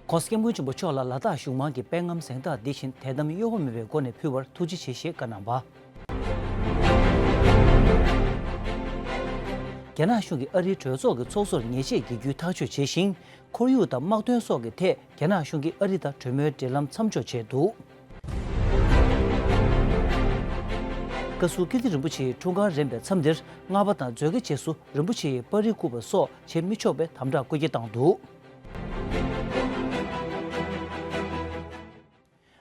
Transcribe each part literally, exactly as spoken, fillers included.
༸གོང་ས་༸སྐྱབས་མགོན་ཆེན་པོ་མཆོག་ལ་ལ་དྭགས་གཞུང་མང་གི་དཔལ་རྔམ་གཟེངས་རྟགས་འདི་བཞིན་དད་དམ་གཡོ་བ་མེད་པའི་སྒོ་ནས་ཕུལ་བར་ཐུགས་རྗེ་ཆེ་ཞེས་བཀའ་གནང་བ། རྒྱ་ནག་གཞུང་གིས་ཨ་རིའི་གྲོས་ཚོགས་ཀྱི་ཚོགས་གཙོར་ཉེས་ཆད་འགེལ་རྒྱུའི་ཐག་གཅོད་བྱས་ཤིང་། ཁོར་ཡུག་དང་དམག་དོན་སོགས་ཀྱི་ཐད་རྒྱ་ནག་གཞུང་གིས་ཨ་རི་དང་གྲོས་མོལ་འབྲེལ་ལམ་མཚམས་འཇོག་བྱས་འདུག་བཀའ་ཟུར་ཀིརྟི་རིན་པོ་ཆེའི་འཁྲུངས་སྐར་རན་པའི་མཚམས་འདིར་སྔ་པ་དང་མཛོད་དཀའི་རྗེས་སུ་རིན་པོ་ཆེ་ཡི་པར་རིས་བརྐུ་བ་སོགས་བྱེད་མི་ཆོག་པའི་དམ་དྲག་བཀོད་ཁྱེར་བཏང་འདུག་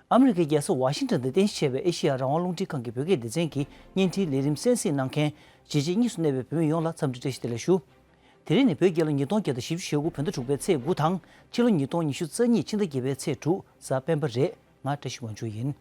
ཨ་མི་རི་ཀའི་རྒྱལ་ས་ཝ་ཤིང་ཊོན་དུ་རྟེན་གཞི་བྱས་པའི་ཨེ་ཤེ་ཡ་རང་དབང་རླུང་འཕྲིན་ཁང་གི་བོད་སྐད་སྡེ་ཚན་གྱི་བརྙན་འཕྲིན་ལས་རིམ་གསན་གཟིགས་གནང་མཁན་གཞིས་བྱེས་གཉིས་སུ་གནས་པའི་བོད་མི་ཡོངས་ལ་འཚམས་འདྲི་བཀྲ་ཤིས་བདེ་ལེགས་ཞུ། དེ་རིང་ནི་བོད་རྒྱལ་ལོ་ཉིས་སྟོང་བརྒྱ་དང་བཞི་བཅུ་ཞེ་དགུ་བོད་ཟླ་དྲུག་པའི་ཚེས་དགུ་དང་ཕྱི་ལོ་ཉིས་སྟོང་ཉི་ཤུ་རྩ་གཉིས་ཕྱི་ཟླ་བརྒྱད་པའི་ཚེས་དྲུག་གཟའ་སྤེན་པ་རེད། ང་བཀྲ་ཤིས་དབང་ཕྱུག་ཡིན།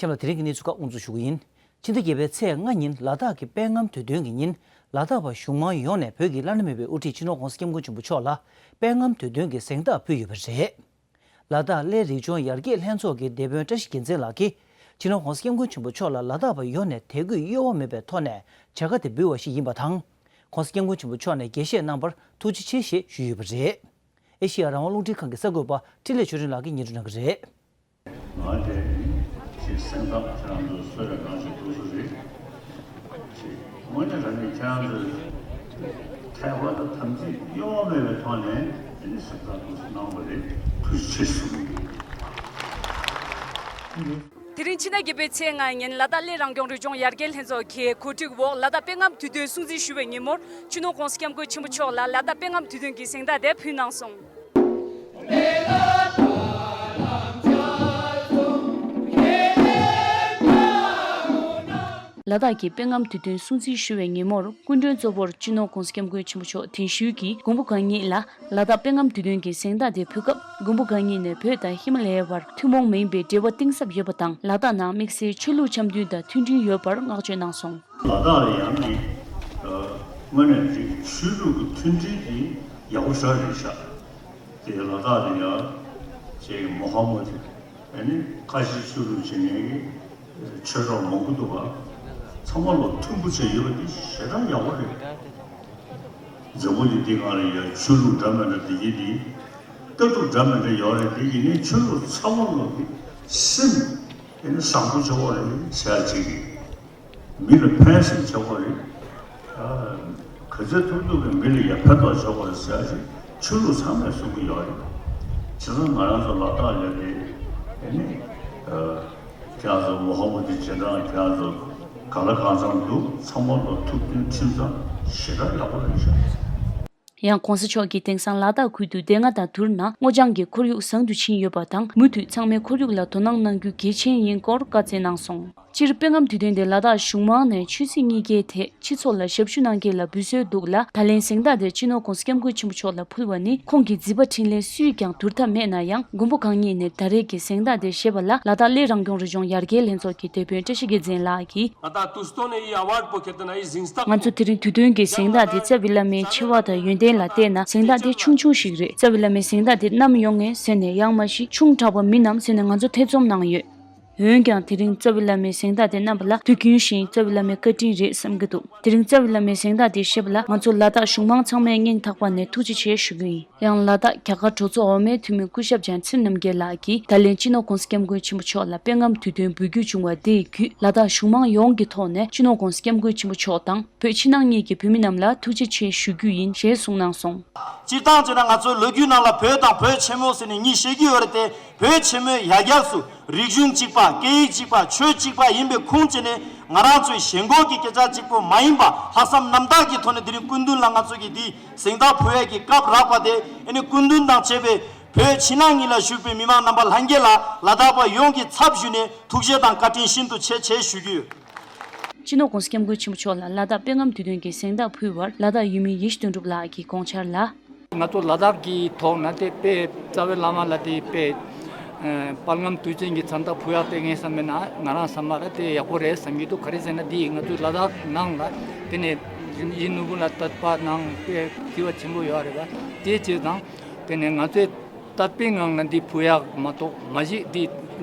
གཤམ་ལ་དེ་རིང་གི་གནས་ཚུལ་ཁག་དབུ་འཛུགས་ཞུ་གི་ཡིན། ཕྱི་ཟླ་བརྒྱད་པའི་ཚེས་ལྔ་ཉིན་ལ་དྭགས་ཀྱི་དཔལ་རྔམ་དུས་སྟོན་གྱི་ཉིན་ལ་དྭགས་པ་གཞུང་མང་ཡོངས་ནས་བོད་ཀྱི་བླ་ན་མེད་པའི་དབུ་ཁྲིད་སྤྱི་ནོར་༸གོང་ས་༸སྐྱབས་མགོན་ཆེན་པོ་མཆོག་ལ་དཔལ་རྔམ་དུས་སྟོན་གྱི་གཟེངས་རྟགས་ཕུལ་ཡོད་པ་རེད། ལ་དྭགས་གླེ་རིག་སྦྱོང་ཡར་རྒྱས་ལྷན་ཚོགས་ཀྱི་སྡེ་དཔོན་བཀྲ་ཤིས་རྒྱལ་མཚན་ལགས་ཀྱིས་སྤྱི་ནོར་༸གོང་ས་༸སྐྱབས་མགོན་ཆེན་པོ་མཆོག་ལ་ལ་དྭགས་པ་ཡོངས་ནས་དད་གུས་གཡོ་བ་མེད་པའི་ཐོག་ནས་བྱ་དགའ་དེ་འབུལ་བ་ཞིག་ཡིན་པ་དང་། ༸གོང་ས་༸སྐྱབས་མགོན་ཆེན་པོ་མཆོག་ནས་རྒྱས་བཤད་གནང་བར་ཐུགས་རྗེ་ཆེ་ཞེས་ཞུས་ཡོད་པ་རེད། ཨེ་ཤེ་ཡ་རང་དབང་རླུང་འཕྲིན་ཁང་གི་གསར་འགོད་པ་འཕྲིན་ལས་ཆོས་སྒྲོན་ལགས་ཀྱིས་སྙན་སྒྲོན་གནང་གི་རེད། ང་དེ་ནི་ཅིག་སེམས་ཐག་ཁྱེད་རང་ཚོ་གསོལ་བའི་གང་ཞིག་འདུག་ས་རེད། ཅིག་དངོས་གནས་དྲང་གནས་ཁྱེད་རང་ཚོས་ཐལ་བ་དང་དམ་ཚིག་གཡོ་བ་མེད་པའི་ཐོག་ནས་དེ་ནི་སེམས་ཐག་འདུག་ས་གནང་བ་རེད། ཐུགས་རྗེ་ཆེ་ཞུ་གི་ཡིན། དེ་རིང་ཕྱི་ཟླ་བརྒྱད་པའི་ཚེས་ལྔ་ཉིན་ལ་དྭགས་གླེ་རང་སྐྱོང་རི་ལྗོངས་ཡར་རྒྱས་ལྷན་ཚོགས་ཀྱི་གོ་སྒྲིག་འོག་ལ་དྭགས་དཔལ་རྔམ་དུས་སྟོན་སྲུང་བརྩི་ཞུ་བའི་ཉིན་མོར་སྤྱི་ནོར་༸གོང་ས་༸སྐྱབས་མགོན་ཆེན་པོ་མཆོག་ལ་ལ་དྭགས་དཔལ་རྔམ་དུས་སྟོན་གྱི་གཟེངས་རྟགས་དེ་ཕུལ་གནང་སོང་། ལ་དྭགས་ཀྱི་དཔལ་རྔམ་དུས་སྟོན་སྲུང་བརྩི་ཞུ་བའི་ཉིན་མོར་སྐུ་མགྲོན་གཙོ་བོར་སྤྱི་ནོར་༸གོང་ས་༸སྐྱབས་མགོན་ཆེན་པོ་མཆོག་གདན་ཞུས་ཀྱིས་མགོན་པོ་གང་ཉིད་ལ་ལ་དྭགས་དཔལ་རྔམ་དུས་སྟོན་གྱི་གཟེངས་རྟགས་དེ་ཕུལ་སྐབས། མགོན་པོ་གང་ཉིད་ནས་བོད་དང་ཧི་མ་ལ་ཡའི་བར་ཐུན་མོང་མིན་པའི་འབྲེལ་བ་གཏིང་ཟབ་ཡོད་པ་དང་། ལ་དྭགས་ནང་དམིགས་བསལ་ཆོས་ལུགས་འཆམ་མཐུན་དང་མཐུན་སྒྲིལ་ཡོད་པར་བསྔགས་བརྗོད་གནང་སོང་། ལ་དྭགས་ལ་ཡང་ནི་དངོས་གནས་ཅིག་ཆོས་ལུགས་ཀྱི་མཐུན་སྒྲིལ་གྱི་ཡག་པོ་ཞེ་དྲག་རེད་ཤག་དེ་ལ་དྭགས་ལ་ཡང་ཅིག་མོ་ཧ་མོ་ཏི་ཨ་ནི་ཁ་ཆེ་ཆོས་ལུགས་བྱེད་མཁན་གྱི་ཆོས་གྲོགས་མང་པོ་འདུག་པ། ཚང་མ་ལོ་མཐུན་པོ་བྱས་ཡོད་པ་འདི་ཞེ་དྲག་ཡག་པོ་རེད། འཛམ་བུ་གླིང་འདི་སྒང་ལ་ཡང་ཆོས་ལུགས་འདྲ་མི་འདྲ་འདི་གྱིས་འདི། ལྟ་གྲུབ་འདྲ་མི་འདྲ་ཡོད་རེད། དེ་ཡིན་ནའི་ཆོས་ལུགས་ཚང་མ་ལོག་གི་སེམས་དེ་ནི་བཟང་པོ་ཆེ་བོ་རེད་ཟེར་ཅིག་གིས། མི་ལ་ཕན་སེམས་ཆེ་བོ་རེད། ཨ། ག་ཚོད་ཐུབ་ཐུབ་ཀྱིས་མི་ལ་ཡ་ཕན་ཐོགས་ཆེ་བོ་རེད་ཟེར་ཅིག་ཆོས་ལུགས་ཚང་མས་གསུང་གི་ཡོད་རེད། བྱས་ཙང་ང་རང་ཚོ་ལ་དྭགས་ལ་དེ་དེ་ནི། ཨ། ཁྱེད་རང་ཚོ་མོ་ཧ་མོ་ཏི་རྗེས་འབྲང་ཁྱེད་རང་ཚོ་ག་ལ་གང་འཚམ་འདུག་ཚང་མ་ལོ་ཐུགས་མཐུན་ཁྲིམས་གཙང་ཞེ་དྲག་ཡག་པོ་རེད་ཤག་ཡང་༸གོང་ས་མཆོག་གིས་དེང་སང་ལ་དྭགས་ཁུལ་དུ་སྡེ་ལྔ་དང་དུར་ནང་སྔོ་ལྗང་གི་ཁོར་ཡུག་བཟང་དུ་ཕྱིན་ཡོད་པ་དང་། མུ་མཐུད་ཚང་མས་ཁོར་ཡུག་ལ་དོ་སྣང་གནང་རྒྱུ་གལ་ཆེན་ཡིན་སྐོར་བཀའ་སྩལ་གནང་སོང་། སྤྱིར་དཔེ་ལྔའི་དུས་སྟོན་དེ་ལ་དྭགས་གཞུང་མང་ནས་ཆོས་སྲིད་གཉིས་ཀའི་ཐད་སྤྱི་ཚོགས་ལ་ཞབས་ཞུ་གནང་མཁན་ལ་འབུལ་སྲོལ་འདུག་ལ། ད་ལན་གཟེངས་རྟགས་དེ་སྤྱི་ནོར་༸གོང་ས་༸སྐྱབས་མགོན་ཆེན་པོ་མཆོག་ལ་ཕུལ་བ་ནི་ཁོང་གི་མཛད་པ་འཕྲིན་ལས་སུས་ཀྱང་བསྡུར་ཐབས་མེད་ན་ཡང་། མགོན་པོ་གང་ཉིད་ནས་ད་རེས་ཀྱི་གཟེངས་རྟགས་དེ་བཞེས་པ་ལ་ལ་དྭགས་གླེ་རང་སྐྱོང་རི་ལྗོངས་ཡར་རྒྱས་ལྷན་ཚོགས་ཀྱི་སྡེ་དཔོན་བཀྲ་ཤིས་རྒྱལ་མཚན་ལགས་ཀྱིས། ང་ཚོ་དེ་རིང་དུས་སྟོན་གྱི་གཟེངས་རྟགས་དེ་རྩ་བའི་བླ་མའི་ཆེ་བ་དང་ཡོན་ཏན་ལ་བལྟས་ན་གཟེངས་རྟགས་དེ་ཆུང་ཆུང་ཞིག་རེད། རྩ་བའི་བླ་མའི་གཟེངས་རྟགས་དེ་བསྣམས་ཡོང་ངེས་ཟེར་ནས་ཡང་མ་གཞི་ཆུང་དྲགས་པ་མིན་ནམ་ཟེར་ནས་ང་ཚོ་ཐེ་ཚོམ་གནང་ཡོད། འོན་ཀྱང་དེ་རིང་རྩ་བའི་བླ་མའི་གཟེངས་རྟགས་དེ་བསྣམས་པ་ལ་དུས་རྒྱུན་བཞིན་རྩ་བའི་བླ་མའི་བཀའ་དྲིན་རེད་བསམ་གྱི་འདུག་དེ་རིང་རྩ་བའི་བླ་མའི་གཟེངས་རྟགས་དེ་བཞེས་པ་ལ་ང་ཚོ་ལ་དྭགས་གཞུང་མང་ཚང་མས་སྙིང་ཐག་པ་ནས་ཐུགས་རྗེ་ཆེ་ཞུ་རྒྱུ་ཡིན། ཡང་ལ་དྭགས་རྒྱ་གར་གྲོས་ཚོགས་འོག་མའི་འཐུས་མི་སྐུ་ཞབས་ལྗང་ཚེ་རྣམ་རྒྱལ་ལགས་ཀྱིས་ད་ལན་སྤྱི་ནོར་༸གོང་ས་༸སྐྱབས་མགོན་ཆེན་པོ་མཆོག་ལ་དཔེ་ལྔའི་དུས་སྟོན་འབུལ་རྒྱུ་བྱུང་བ་དེ་བརྒྱུད་ལ་དྭགས་གཞུང་མང་ཡོངས་ཀྱི་ཐོག་ནས་སྤྱི་ནོར་༸གོང་ས་༸སྐྱབས་མགོན་ཆེན་པོ་མཆོག་དང་བོད་ཕྱི་ནང་གཉིས་ཀྱི་བོད་མི་རྣམས་ལ་ཐུགས་རྗེ་ཆེ་ཞུ་རྒྱུ་ཡིན་ཞེས་གསུངས་གནང་སོང་། སྤྱིར་བཏང་བྱས་ན་ང་ཚོའི་ལོ་རྒྱུས་ནང་ལ་བོད་དང་བོད་ཆེན་མོ་ཟེར་ནས་གཉིས་བཤད་ཀྱི་ཡོད་རེད་དེ། བོད་ཆེན་མོའི་ཡ་གྱལ་སུ་རིག་གཞུང་གཅིག་པ། སྐད་ཡིག་གཅིག་པ། ཆོས་གཅིག་པ་ཡིན་པའི་ཁུངས་བྱས་ནས། ང་རང་ཚོའི་ཞེན་ཁོག་གི་སྐད་ཆ་གཅིག་པོ་མ་ཡིན་པ། ལྷག་བསམ་རྣམ་དག་གི་ཐོག་ནས་དེ་རིང་སྐུ་མདུན་ལ་ང་ཚོ་གིས་འདི་གཟེངས་རྟགས་ཕུལ་ཡས་ཀྱི་སྐབས་རག་པ་དེ། ཨ་ནི་སྐུ་མདུན་དང་བཅས་པའི་བོད་ཕྱི་ནང་གཉིས་ལ་བཞུགས་པའི་མི་མང་རྣམ་པ་ལྷན་རྒྱས་ལ་ལ་དྭགས་པ་ཡོངས་ཀྱི་ཚབ་ཞུས་ནས་ཐུགས་རྗེ་དང་བཀའ་དྲིན་ཤིན་ཏུ་ཆེ་ཆེ་ཞུ་རྒྱུ་ཡོད། སྤྱི་ནོར་༸གོང་ས་༸སྐྱབས་མགོན་ཆེན་པོ་མཆོག་ལ་ལ་དྭགས་དཔེ་ལྔའི་དུས་སྟོན་གྱི་གཟེངས་རྟགས་ཕུལ་བར་ལ་དྭགས་ཡུལ་མི་ཡེ་ཤེས་དོན་གྲུབ་ལགས་ཀྱིས་དགོངས་འཆར་ལ། ང་ཚོ་ལ་དྭགས་ཀྱི་ཐོག་ན་དེ་དཔེ་རྩ་བའི་བླ་མ་ལ་དེ་དཔེ་དཔལ་ལྔའི་དུས་ཆེན་གྱི་གཟེངས་རྟགས་ཕུལ་ཡག་དེ་ངས་བསམ་པ་ན་ང་རང་བསམ་པ་ལ་དེ་ཡག་པོ་རེད་བསམ་གྱི་འདུག་ག་རེ་ཟེར་ན་འདི་ང་ཚོའི་ལ་དྭགས་ནང་ལ་དེ་ནས་ ཡིན་ནོ་བུ་ལ་དད་པ་ནང་དཔེ་དགེ་བ་ཆེན་པོ་ཡོད་རེད་པ། དེ་བྱས་ཙང་དེ་ནས་ང་ཚོས་དད་པའི་ངང་ལ་འདི་ཕུལ་ཡག་མ་གཏོགས་མ་གཞི་འདི་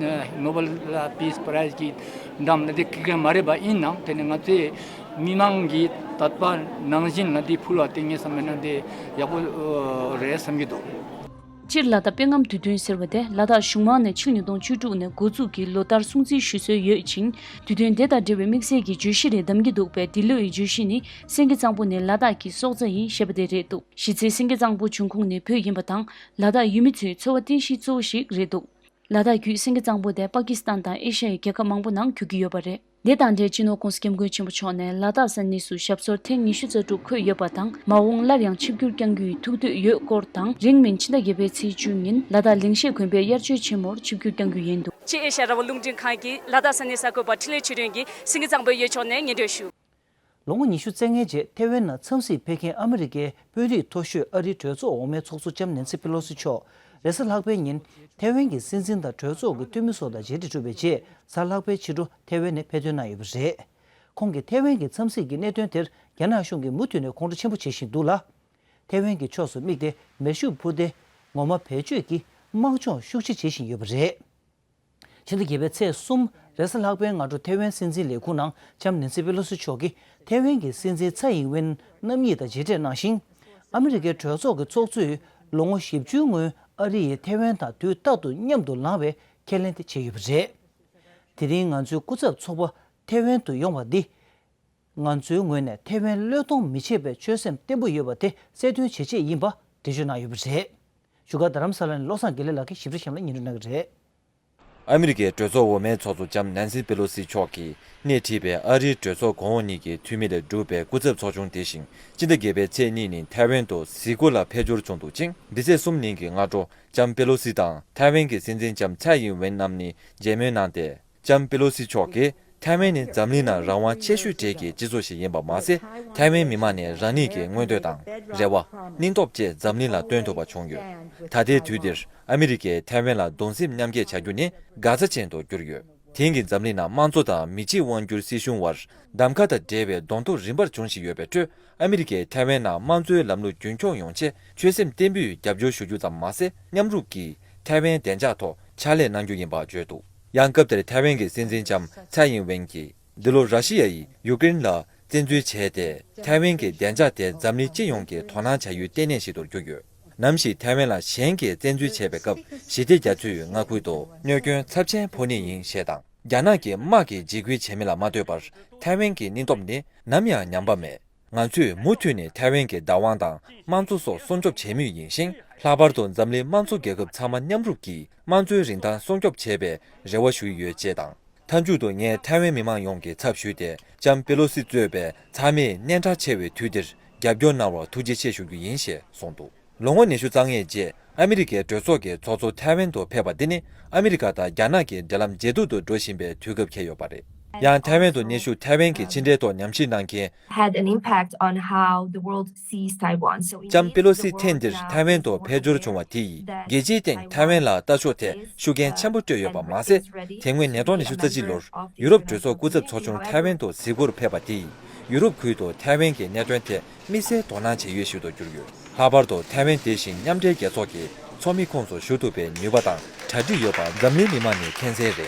ནོ་བེལ་ཕིས་པ་རའི་ཛི་གི་འགྲམ་ལ་འདི་ཁེལ་མཁན་མ་རེད་པ། ཡིན་ནའང་དེ་ནས་ང་ཚོས་མི་མང་གི་དད་པ་ནང་བཞིན་ལ་འདི་ཕུལ་བ་དེ་ངས་བསམ་པ་ན་འདི་ཡག་པོ་རེད་བསམ་གྱི་འདུག། སྤྱིར་ལ་དྭགས་དཔེ་རྔམ་དུས་སྟོན་ཟེར་བ་དེ་ལ་དྭགས་གཞུང་མང་ནས་ཕྱི་ལོ་ཉིས་སྟོང་བཅུ་དྲུག་ནས་འགོ་འཛུགས་ཀྱིས་ལོ་ལྟར་སྲུང་བརྩི་ཞུ་སྲོལ་ཡོད་ཅིང་། དུས་སྟོན་དེ་དང་འབྲེལ་བའི་དམིགས་བསལ་གྱི་བརྗོད་གཞི་རེ་བདམས་ཀྱི་འདུག་པས། འདི་ལོའི་བརྗོད་གཞི་ནི་སེང་གེ་གཙང་པོ་ནི་ལ་དྭགས་ཀྱི་སྲོག་རྩ་ཡིན་ཞེས་པ་དེ་རེད་འདུག། གཞི་རྩའི་སེང་གེ་གཙང་པོ་འབྱུང་ཁུངས་ནི་བོད་ཡིན་པ་དང་། ལ་དྭགས་ཡུལ་མི་ཚོའི་འཚོ་བ་རྟེན་གཞིའི་གཙོ་བོ་ཞིག་རེད་འདུག། ལ་དྭགས་བརྒྱུད་སེང་གེ་གཙང་པོ་དེ་པ་ཀི་སི་ཐན་དང་ཨེ་ཤ་ཡའི་རྒྱལ་ཁབ་མང་པོ་ནང་རྒྱུག་གི་ཡོད་པ་རེད། དེ་དང་འབྲེལ་སྤྱི་ནོར་༸གོང་ས་༸སྐྱབས་མགོན་ཆེན་པོ་མཆོག་ནས་ལ་དྭགས་ས་གནས་སུ་ཞབས་སོར་ཐེངས་ཉི་ཤུ་རྩ་དྲུག་འཁོད་ཡོད་པ་དང་། མ་འོངས་སླར་ཡང་ཆིབས་བསྒྱུར་བསྐྱང་རྒྱུའི་ཐུགས་འདོད་ཡོད་སྐོར་དང་། རིང་མིན་ཕྱི་ཟླ་བརྒྱད་པའི་ཚེས་བཅུ་ཉིན་ལ་དྭགས་ལིང་ཤེད་དགོན་པའི་དབྱར་ཆོས་ཆེན་མོར་ཆིབས་བསྒྱུར་བསྐྱང་རྒྱུ་ཡིན་འདུག། ཕྱི་ཨེ་ཤ་ཡ་རང་དབང་རླུང་འཕྲིན་ཁང་གི་ལ་དྭགས་ས་གནས་གསར་འགོད་པ་འཕྲིན་ལས་ཆོས་སྒྲོན་གྱིས་སེང་གེ་གཙང་པོའི་ཡུལ་ཕྱོགས་ནས་སྙན་སྒྲོན་ཞུ། ལོ་ངོ་ཉི་ཤུ་རྩ་ལྔའི་རྗེས་ཐེ་ཝན་ནང་འཚམས་གཟིགས་ཕེབས་མཁན་ཨ་མི་རི་ཀའི་དཔོན་རིགས་མཐོ་ཤོས་ཨ་རིའི་གྲོས་ཚོགས་འོག་མའི་ཚོགས་གཙོ་ལྕམ་ནེན་སི་པེ་ལོ་སི་མཆོག་རེས་གཟའ་ལྷག་པའི་ཉིན་ཐེ་ཝན་གྱི་སྲིད་འཛིན་དང་གྲོས་ཚོགས་ཀྱི་འཐུས་མི་སོགས་དང་མཇལ་འཕྲད་གྲུབ་པའི་རྗེས་གཟའ་ལྷག་པའི་ཕྱི་དྲོ་ཐེ་ཝན་ནས་ཕེབས་ཐོན་གནང་ཡོད་པ་རེད། ཁོང་གིས་ཐེ་ཝན་གྱི་འཚམས་གཟིགས་ཀྱི་གནད་དོན་དེར་རྒྱ་ནག་གཞུང་གིས་མུ་མཐུད་ནས་ཁོང་ཁྲོ་ཆེན་པོ་བྱེད་བཞིན་འདུག་ལ། ཐེ་ཝན་གྱི་ཕྱོགས་སུ་དམིགས་ཏེ་མེ་ཤུགས་འཕུར་མདེལ་ངོ་མ་བེད་སྤྱོད་ཀྱིས་དམག་སྦྱོང་ཤུགས་ཆེ་བྱེད་བཞིན་ཡོད་པ་རེད། ཕྱི་ཟླ་བརྒྱད་པའི་ཚེས་གསུམ་རེས་གཟའ་ལྷག་པའི་སྔ་དྲོ་ཐེ་ཝན་སྲིད་འཛིན་ལས་ཁུངས་ནང་ལྕམ་ནེན་སི་པེ་ལོ་སི་མཆོག་གིས་ཐེ་ཝན་གྱི་སྲིད་འཛིན་ཚའེ་ཨིན་ཝེན་རྣམ་གཉིས་དང་མཇལ་འཕྲད་གནང་ཞིང་། ཨ་མི་རི་ཀའི་གྲོས་ཚོགས་ཀྱི་ཚོགས་གཙོས་ལོ་ངོ་བཞི་བཅུའི་སྔོན་ཨ་རི་ཡིས་ཐེ་ཝན་དང་དུས་རྟག་ཏུ་མཉམ་དུ་ལངས་པའི་ཁས་ལེན་དེ་བྱས་ཡོད་པ་རེད། དེ་རིང་ང་ཚོའི་སྐུ་ཚབ་ཚོགས་པ་ཐེ་ཝན་དུ་ཡོང་བ་འདི། ང་ཚོའི་ངོས་ནས་ཐེ་ཝན་བློས་གཏོང་མི་བྱེད་པའི་ཆོད་སེམས་བརྟན་པོ་ཡོད་པ་དེ་གསལ་སྟོན་བྱེད་ཆེད་ཡིན་པ་འགྲེལ་བརྗོད་གནང་ཡོད་པ་རེད། བཞུགས་སྒར་རྡ་རམ་ས་ལ་ནས་བློ་བཟང་དགེ་ལེགས་ལགས་ཀྱིས་ཞིབ་ཕྲ་གཤམ་ལ་སྙན་སྒྲོན་གནང་གི་རེད། ཨ་མི་རི་ཀའི་གྲོས་ཚོགས་འོག་མའི་ཚོགས་གཙོ་ལྕམ་ནན་སི་པེ་ལོ་སི་མཆོག་གིས་སྣེ་ཁྲིད་པའི་ཨ་རིའི་གྲོས་ཚོགས་གོང་འོག་གཉིས་ཀྱི་འཐུས་མི་ལས་གྲུབ་པའི་སྐུ་ཚབ་ཚོགས་ཆུང་དེ་བཞིན་སྤྱི་ཟླ་བརྒྱད་པའི་ཚེས་གཉིས་ཉིན་ཐའེ་ཝན་དུ་གཟིགས་སྐོར་ལ་ཕེབས་འབྱོར་བྱུང་འདུག་ཅིང་། འདི་ཚེས་གསུམ་ཉིན་གྱི་སྔ་དྲོ་ལྕམ་པེ་ལོ་སི་དང་ཐའེ་ཝན་གྱི་སྲིད་འཛིན་ལྕམ་ཚའེ་ཨིན་ཝེན་རྣམ་གཉིས་མཇལ་མོལ་གནང་སྟེ། ལྕམ་པེ་ལོ་སི་མཆོག་གིས་ཐའེ་ཝན་ནི་འཛམ་གླིང་ནང་རང་དབང་ཆེ་ཤོས་གྲས་ཀྱི་སྤྱི་ཚོགས་ཤིག་ཡིན་པ་མ་ཟད། ཐའེ་ཝན་མི་མང་ནས་རང་ཉིད་ཀྱི་མངོན་འདོད་དང་རེ་བ། སྙིང་སྟོབས་བཅས་འཛམ་གླིང་ལ་སྟོན་ཐུབ་པ་བྱུང་ཡོད། ད་ལྟའི་དུས་འདིར་ཨ་མི་རི་ཀས་ཐའེ་ཝན་ལ་གདུང་སེམས་མཉམ་སྐྱེད་བྱ་རྒྱུ་ནི་འགག་རྩ་ཅན་དུ་གྱུར་ཡོད། དེང་གི་འཛམ་གླིང་ནང་དམངས་གཙོ་དང་མི་གཅིག་དབང་སྒྱུར་སྲིད་གཞུང་བར་གདམ་ཁ་དང་འབྲེལ་བའི་གདོང་ཐུག་རིམ་པར་འབྱུང་བཞིན་ཡོད་པའི་ཁྲོད། ཨ་མི་རི་ཀས་ཐའེ་ཝན་ནང་དམངས་གཙོའི་ལམ་ལུགས་རྒྱུན་འཁྱོངས་ཡོང་ཆེད་ཆོད་སེམས་བརྟན་པོས་རྒྱབ་སྐྱོར་ཞུ་རྒྱུ་ཙམ་མ་ཟད། མཉམ་རུབ་ཀྱིས་ཐའེ་ཝན་བདེ་འཇགས་ཐོག་ཕྱག་ལས་གནང་རྒྱུ་ཡིན་པ་བརྗོད་འདུག། ཡང་སྐབས་དེར་ཐའེ་ཝན་གྱི་སྲིད་འཛིན་ལྕམ་ཚའེ་ཨིན་ཝེན་གྱིས། འདི་ལོ་ར་ཤི་ཡ་ཡིས་ཡུ་ཀེ་རེན་ལ་བཙན་འཛུལ་བྱས་ཏེ། ཐའེ་ཝན་གྱི་བདེ་འཇགས་དེ་འཛམ་གླིང་སྤྱི་ཡོངས་ཀྱིས་དོ་སྣང་བྱ་ཡུལ་ལྟེ་གནས་ཤིག་ཏུ་གྱུར་ཡོད། ནམ་ཞིག་ཐའེ་ཝན་ལ་གཞན་གྱིས་བཙན་འཛུལ་བྱས་པའི་སྐབས། ཞི་བདེ་རྒྱ་མཚོའི་མངའ་ཁུལ་དུ་གནོད་སྐྱོན་ཚབས་ཆེན་ཕོག་ནི་ཡིན་ཞེས་དང་། རྒྱ་ནག་གི་དམག་གིས་འཇིགས་སྐུལ་བྱེད་མིན་ལ་མ་ལྟོས་པར། ཐའེ་ཝན་གྱི་སྙིང་སྟོབས་ནི་ནམ་ཡང་ཉམས་པ་མེད། ང་ཚོས་མུ་མཐུད་ནས་ཐའེ་ཝན་གྱི་བདག་དབང་དང་དམངས་གཙོ་སོགས་སྲུང་སྐྱོབ་བྱེད་མུས་ཡིན་ཞིང་། ལྷག་པར་དུ་འཛམ་གླིང་དམངས་གཙོ་རྒྱལ་ཁབ་ཚང་མ་མཉམ་རུབ་ཀྱིས་དམངས་གཙོའི་རིན་ཐང་སྲུང་སྐྱོབ་བྱེད་པའི་རེ་བ་ཞུ་ཡི་ཡོད་ཅེས་དང་། མཐའ་མཇུག་ཏུ་ངས་ཐའེ་ཝན་མི་མང་ཡོངས་ཀྱི་ཚབ་ཞུས་ཏེ། ལྕམ་པེ་ལོ་སི་གཙོས་པའི་ཚང་མས་གནད་འགག་ཆེ་བའི་དུས་འདིར་རྒྱབ་སྐྱོར་གནང་བར་ཐུགས་རྗེ་ཆེ་ཞུ་རྒྱུ་ཡིན་ཞེས་གསུངས་འདུག། ལོ་ངོ་ཉི་ཤུ་རྩ་ལྔའི་རྗེས་ཨ་མི་རི་ཀའི་གྲོས་ཚོགས་ཀྱི་ཚོགས་གཙོ་ཐའེ་ཝན་དུ་ཕེབས་པ་འདི་ནི། ཨ་མི་རི་ཀ་དང་རྒྱ་ནག་གི་འབྲེལ་ལམ་ཇེ་སྡུག་ཏུ་འགྲོ་བཞིན་པའི་དུས་སྐབས་འཁེལ་ཡོད་པ་རེད། ཡང་ཐའེ་ཝན་དུ་ཉི་ཤུ་ཐའེ་ཝན་གྱི་ཕྱི་འབྲེལ་ཐོག་ཉམས་ཞིབ་གནང་མཁན། Had an impact on how the world sees Taiwan. So in ལྕམ་པེ་ལོ་སི་ཐེངས་འདིར་ཐའེ་ཝན་དུ་ཕེབས་འབྱོར་བྱུང་བ་དེ་ཡིས། རྒྱལ་སྤྱིའི་སྟེང་ཐའེ་ཝན་ལ་ལྟ་ཕྱོགས་ཐད་ཤུགས་རྐྱེན་ཆེན་པོ་སྤྲོད་ཡོད་པ་མ་ཟད། དེ་སྔོན་ཉིས་སྟོང་ཉི་ཤུ་རྩ་གཅིག་ལོར་ཡུ་རོབ་གྲོས་ཚོགས་སྐུ་ཚབ་ཚོགས་ཆུང་ཐའེ་ཝན་དུ་གཟིགས་སྐོར་ཕེབས་པ་དེ་ཡིས། ཡུ་རོབ་ཁུལ་དུ་ཐའེ་ཝན་གྱི་གནད་དོན་ཐད་དམིགས་བསལ་དོ་སྣང་བྱེད་ཡུལ་ཞིག་ཏུ་གྱུར་ཡོད། ལྷག་པར་དུ་ཐའེ་ཝན་དེ་བཞིན་མཉམ་འབྲེལ་རྒྱལ་ཚོགས་ཀྱི་ཚོགས་མི་ཁོངས་སུ་ཞུགས་ཐུབ་པའི་ནུས་པ་དང་གྲ་སྒྲིག་ཡོད་པ་འཛམ་གླིང་མི་མང་ནས་མཁྱེན་གསལ་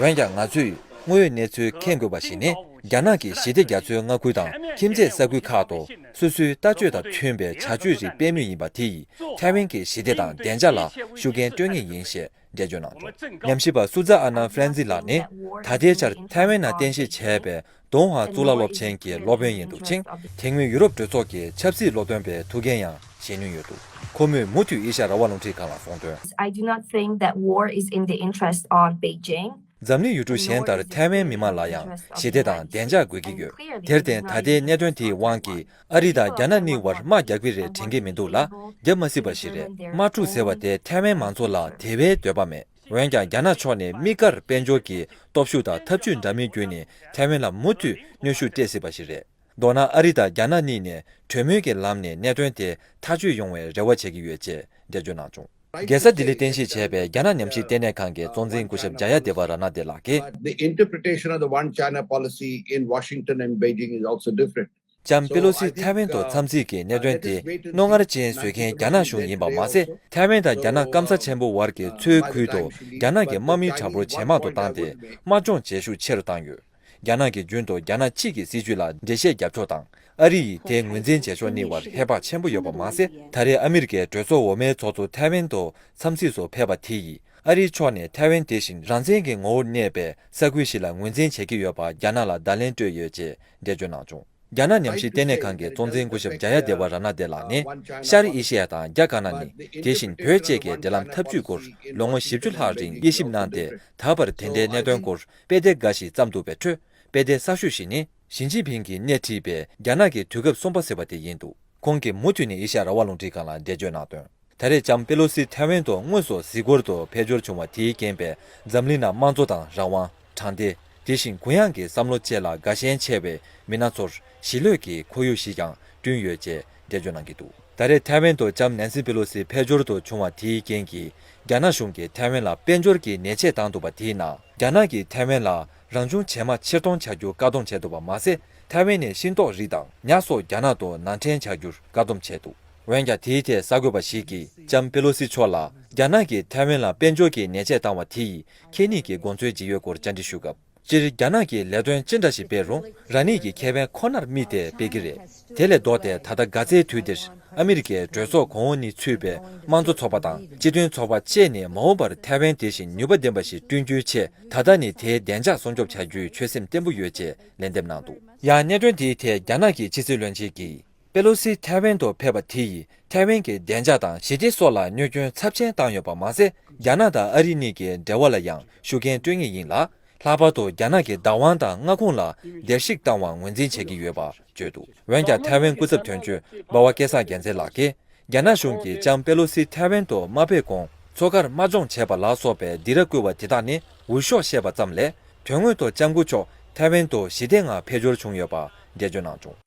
རེད། འོན་ཀྱང་། ང་ཚོས་དངོས་ཡོད་གནས་ཚུལ་མཁྱེན་དགོས་པ་ཞིག་ནི། རྒྱ་ནག་གིས་ཞི་བདེ་རྒྱ་མཚོའི་མངའ་ཁུལ་དང་ཁྱིམ་མཚེས་ས་ཁུལ་ཁག་ཏུ་སོ་སོའི་ལྟ་སྤྱོད་དང་མཐུན་པའི་བྱ་སྤྱོད་རིགས་སྤེལ་མུས་ཡིན་པ་དེ་ཡིས་ཐའེ་ཝན་གྱི་ཞི་བདེ་དང་བདེ་འཇགས་ལ་ཤུགས་རྐྱེན་སྤྲོད་ངེས་ཡིན་ཞེས་འགྲེལ་བརྗོད་གནང་བྱུང་། ཉམས་ཞིབ་པ་སུ་ཛ་ཨ་ན་ཧྥ་རན་སི་ལགས་ནི། ད་ལྟའི་ཆར་ཐའེ་ཝན་ནང་རྟེན་གཞི་བྱས་པའི་ཏུང་ཧྭ་གཙུག་ལག་སློབ་ཆེན་གྱི་སློབ་དཔོན་ཡིན་འདུག་ཅིང་། དེ་སྔོན་ཡུ་རོབ་གྲོས་ཚོགས་ཀྱི་ཆབ་སྲིད་སློབ་སྟོན་པའི་ཐུགས་འགན་ཡང་བཞེས་མྱོང་ཡོད་འདུག། ཁོ་མོས་མུ་མཐུད་ཨེ་ཤ་ཡ་རང་དབང་རླུང་འཕྲིན་ཁང་ལ་གསུངས་དོན། I do not think that war is in the interest of Beijing. འཛམ་གླིང་ཡུལ་གྲུ་གཞན་ལྟར་ཐའེ་ཝན་མི་མང་ལ་ཡང་ཞི་བདེ་དང་བདེ་འཇགས་དགོས་ཀྱི་ཡོད། དེར་བརྟེན། ད་ལྟའི་གནད་དོན་དེའི་དབང་གིས་ཨ་རི་དང་རྒྱ་ནག་གཉིས་བར་དམག་རྒྱག་གི་རེད་དྲན་གྱི་མི་འདུག་ལ། རྒྱག་མ་སྲིད་པ་ཞིག་རེད། དམག་འཁྲུག་ཟེར་བ་དེ་ཐའེ་ཝན་མང་ཚོགས་ལ་དེ་བས་འདོད་པ་མེད། འོན་ཀྱང་། རྒྱ་ནག་ཕྱོགས་ནས་དམིགས་བཀར་དཔལ་འབྱོར་གྱི་སྟོབས་ཤུགས་དང་ཐབས་ཇུས་འདྲ་མིན་བརྒྱུད་ནས་ཐའེ་ཝན་ལ་མུ་མཐུད་གནོན་ཤུགས་སྤྲད་སྲིད་པ་ཞིག་རེད། མདོར་ན། ཨ་རི་དང་རྒྱ་ནག་གཉིས་ནས་གྲོས་མོལ་གྱི་ལམ་ནས་གནད་དོན་དེ་ཐག་གཅོད་ཡོང་བའི་རེ་བ་བྱེད་ཀྱི་ཡོད་ཅེས་འགྲེལ་བརྗོད་གནང་བྱུང་། རྒྱལ་ས་ལྡི་ལིར་རྟེན་གཞི་བྱས་པའི་རྒྱ་ནག་ཉམས་ཞིབ་ལྟེ་གནས་ཁང་གི་གཙོ་འཛིན་སྐུ་ཞབས་ཇ་ཡ་དེ་བ་ར་ན་དེ་ལགས་ཀྱིས། The interpretation of the One China policy in Washington and Beijing is also different. ལྕམ་པེ་ལོ་སི་ཐའེ་ཝན་དུ་འཚམས་གཟིགས་ཀྱི་གནད་དོན་དེ་རྣོ་ངར་ཅན་བཟོ་མཁན་རྒྱ་ནག་གཞུང་ཡིན་པ་མ་ཟད། ཐའེ་ཝན་དང་རྒྱ་ནག་སྐམ་ས་ཆེན་པོ་བར་གྱི་མཚོའི་ཁུལ་དུ་རྒྱ་ནག་གི་དམག་མིའི་གྲངས་འབོར་ཇེ་མང་དུ་བཏང་སྟེ། དམག་སྦྱོང་བྱེད་ཤུགས་ཆེ་རུ་བཏང་ཡོད། རྒྱ་ནག་གིས་རྒྱུན་དུ་རྒྱ་ནག་གཅིག་གི་སྲིད་བྱུས་ལ་འགྲེལ་བཤད་བརྒྱབ་ཕྱོགས་དང་། ཨ་རི་ཡིས་དེ་ངོས་འཛིན་བྱེད་ཕྱོགས་གཉིས་བར་ཧེ་བག་ཆེན་པོ་ཡོད་པ་མ་ཟད། ད་རེས་ཨ་མི་རི་ཀའི་གྲོས་ཚོགས་འོག་མའི་ཚོགས་གཙོ་ཐའེ་ཝན་དུ་འཚམས་གཟིགས་སུ་ཕེབས་པ་དེ་ཡིས། ཨ་རིའི་ཕྱོགས་ནས་ཐའེ་ཝན་དེ་བཞིན་རང་བཙན་གྱི་ངོ་བོར་གནས་པའི་ས་ཁུལ་ཞིག་ལ་ངོས་འཛིན་བྱེད་ཀྱི་ཡོད་པ་རྒྱ་ནག་ལ་བརྡ་ལན་སྤྲོད་ཡོད་ཅེས་འགྲེལ་བརྗོད་གནང་བྱུང་། རྒྱ་ནག་ཉམས་ཞིབ་ལྟེ་གནས་ཁང་གི་གཙོ་འཛིན་སྐུ་ཞབས་ཇཱ་ཡ་དེ་བ་ར་ན་དེ་ལགས་ནས། ཤར་ཨེ་ཤེ་ཡ་དང་རྒྱ་དཀར་ནག་གཉིས། དེ་བཞིན་བོད་བཅས་ཀྱི་འབྲེལ་ལམ་འཐབ་ཇུས་སྐོར་ལོ་ངོ་བཞི་བཅུ་ལྷག་རིང་དབྱེ་ཞིབ་གནང་སྟེ། ད་བར་དེ་འདྲའི་གནད་དོན་སྐོར་དཔེ་དེབ་འགའ་ཞིག་བརྩམས་འདུག་པའི་ཁྲོད། དཔེ་དེབ་གསར་ཤོས་ཤིག་ནི། ཞི་ཅིན་ཕིང་གིས་སྣེ་ཁྲིད་པའི་རྒྱ་ནག་གི་དུས་སྐབས་གསུམ་པ་ཟེར་བ་དེ་ཡིན་འདུག་ཁོང་གིས་མུ་མཐུད་ནས་ཨེ་ཤ་ཡ་རང་དབང་རླུང་འཕྲིན་ཁང་ལ་འགྲེལ་བརྗོད་གནང་དོན། ད་རེས་ལྕམ་པེ་ལོ་སི་ཐའེ་ཝན་དུ་དངོས་སུ་གཟིགས་སྐོར་དུ་ཕེབས་འབྱོར་བྱུང་བ་དེའི་རྐྱེན་པས། འཛམ་གླིང་ནང་དམངས་གཙོ་དང་རང་དབང་། དྲང་བདེན། དེ་བཞིན་གུ་ཡངས་ཀྱི་བསམ་བློ་བཅས་ལ་དགའ་ཞེན་ཆེ་བའི་མི་སྣ་ཚོར་ཞི་ལྷོད་ཀྱི་ཁོར་ཡུག་ཞིག་ཀྱང་བསྐྲུན་ཡོད་ཅེས་འགྲེལ་བརྗོད་གནང་གི་འདུག་ད་རེས་ཐའེ་ཝན་དུ་ལྕམ་ནན་སི་པེ་ལོ་སི་ཕེབས་འབྱོར་དུ་བྱུང་བ་དེའི་རྐྱེན་གྱིས། རྒྱ་ནག་གཞུང་གིས་ཐའེ་ཝན་ལ་དཔལ་འབྱོར་གྱི་ཉེས་ཆད་བཏང་འདུག་པ་དེའི་ནང་། རྒྱ་ནག་གིས་ཐའེ་ཝན་ལ་རང་བྱུང་བྱེ་མ་ཕྱིར་གཏོང་བྱ་རྒྱུ་བཀག་སྡོམ་བྱས་འདུག་པ་མ་ཟད། ཐའེ་ཝན་ནས་ཤིང་ཏོག་རིགས་དང་ཉ་སོགས་རྒྱ་ནག་ཏུ་ནང་འདྲེན་བྱ་རྒྱུར་བཀག་སྡོམ་བྱས་འདུག་འོན་ཀྱང་། དེའི་ཐད་གསར་འགོད་པ་ཞིག་གིས་ལྕམ་པེ་ལོ་སི་མཆོག་ལ། རྒྱ་ནག་གིས་ཐའེ་ཝན་ལ་དཔལ་འབྱོར་གྱི་ཉེས་ཆད་བཏང་བ་དེ་ཡིས་ཁྱེད་ཉིད་ཀྱི་དགོངས་ཚུལ་ཇི་ཡོད་སྐོར་བཅར་འདྲི་ཞུས་སྐབས། སྤྱིར་རྒྱ་ནག་གིས་ལས་དོན་ཅི་འདྲ་ཞིག་སྤེལ་རུང་། རང་ཉིད་ཀྱི་ཁེ་ཕན་ཁོ་ནར་དམིགས་ཏེ་སྤེལ་གྱི་རེད། དེ་ལས་ལྡོག་སྟེ། ད་ལྟ་ག་ཚོད་དུས་འདིར་ཨ་མི་རི་ཀའི་གྲོས་ཚོགས་གོང་འོག་གཉིས་ཚུད་པའི་དམངས་གཙོ་ཚོགས་པ་དང་སྤྱི་མཐུན་ཚོགས་པ་བཅས་ནས་མ་འོངས་པར་ཐའེ་ཝན་དེ་བཞིན་ནུས་པ་ལྡན་པ་ཞིག་བསྐྲུན་རྒྱུའི་ཆེད། ད་ལྟ་ནས་དེའི་བདེ་འཇགས་སྲུང་སྐྱོབ་བྱ་རྒྱུའི་ཆོད་སེམས་བརྟན་པོ་ཡོད་ཅེས་ལན་འདེབས་གནང་འདུག་ཡང་གནད་དོན་དེའི་ཐད་རྒྱ་ནག་གི་ཕྱི་སྲིད་བློན་ཆེན་གྱིས། པེ་ལོ་སི་ཐའེ་ཝན་དུ་ཕེབས་པ་དེ་ཡིས་ཐའེ་ཝན་གྱི་བདེ་འཇགས་དང་ཞི་བདེ་སོགས་ལ་གནོད་སྐྱོན་ཚབས་ཆེན་བཏང་ཡོད་པ་མ་ཟད། རྒྱ་ནག་དང་ཨ་རི་གཉིས་ཀྱི་འབྲེལ་བ་ལ་ཡང་ཤུགས་རྐྱེན་སྤྲོད་ངེས་ཡིན་ལ། ལྷག་པར་དུ་རྒྱ་ནག་གི་བདག་དབང་དང་མངའ་ཁོངས་ལ་བརྡལ་བཤིག་བཏང་བར་ངོས་འཛིན་བྱེད་ཀྱི་ཡོད་པ་བརྗོད་འདུག་འོན་ཀྱང་། ཐའེ་ཝན་སྐུ་ཚབ་དོན་གཅོད་འབའ་བ་སྐལ་བཟང་རྒྱལ་མཚན་ལགས་ཀྱིས། རྒྱ་ནག་གཞུང་གིས་ལྕམ་པེ་ལོ་སི་ཐའེ་ཝན་དུ་མ་ཕེབས་གོང་མཚོ་ཁར་དམག་སྦྱོང་བྱས་པ་ལ་སོགས་པའི་སྡིགས་ར་བསྐུལ་བ་དེ་དག་ནི་འུད་ཤོབ་བཤད་པ་ཙམ་ལས། དོན་དངོས་ཐོག་ལྕམ་སྐུ་མཆོག་ཐའེ་ཝན་དུ་ཞི་བདེ་ངང་ཕེབས་འབྱོར་བྱུང་ཡོད་པ་འགྲེལ་བརྗོད་གནང་བྱུང་།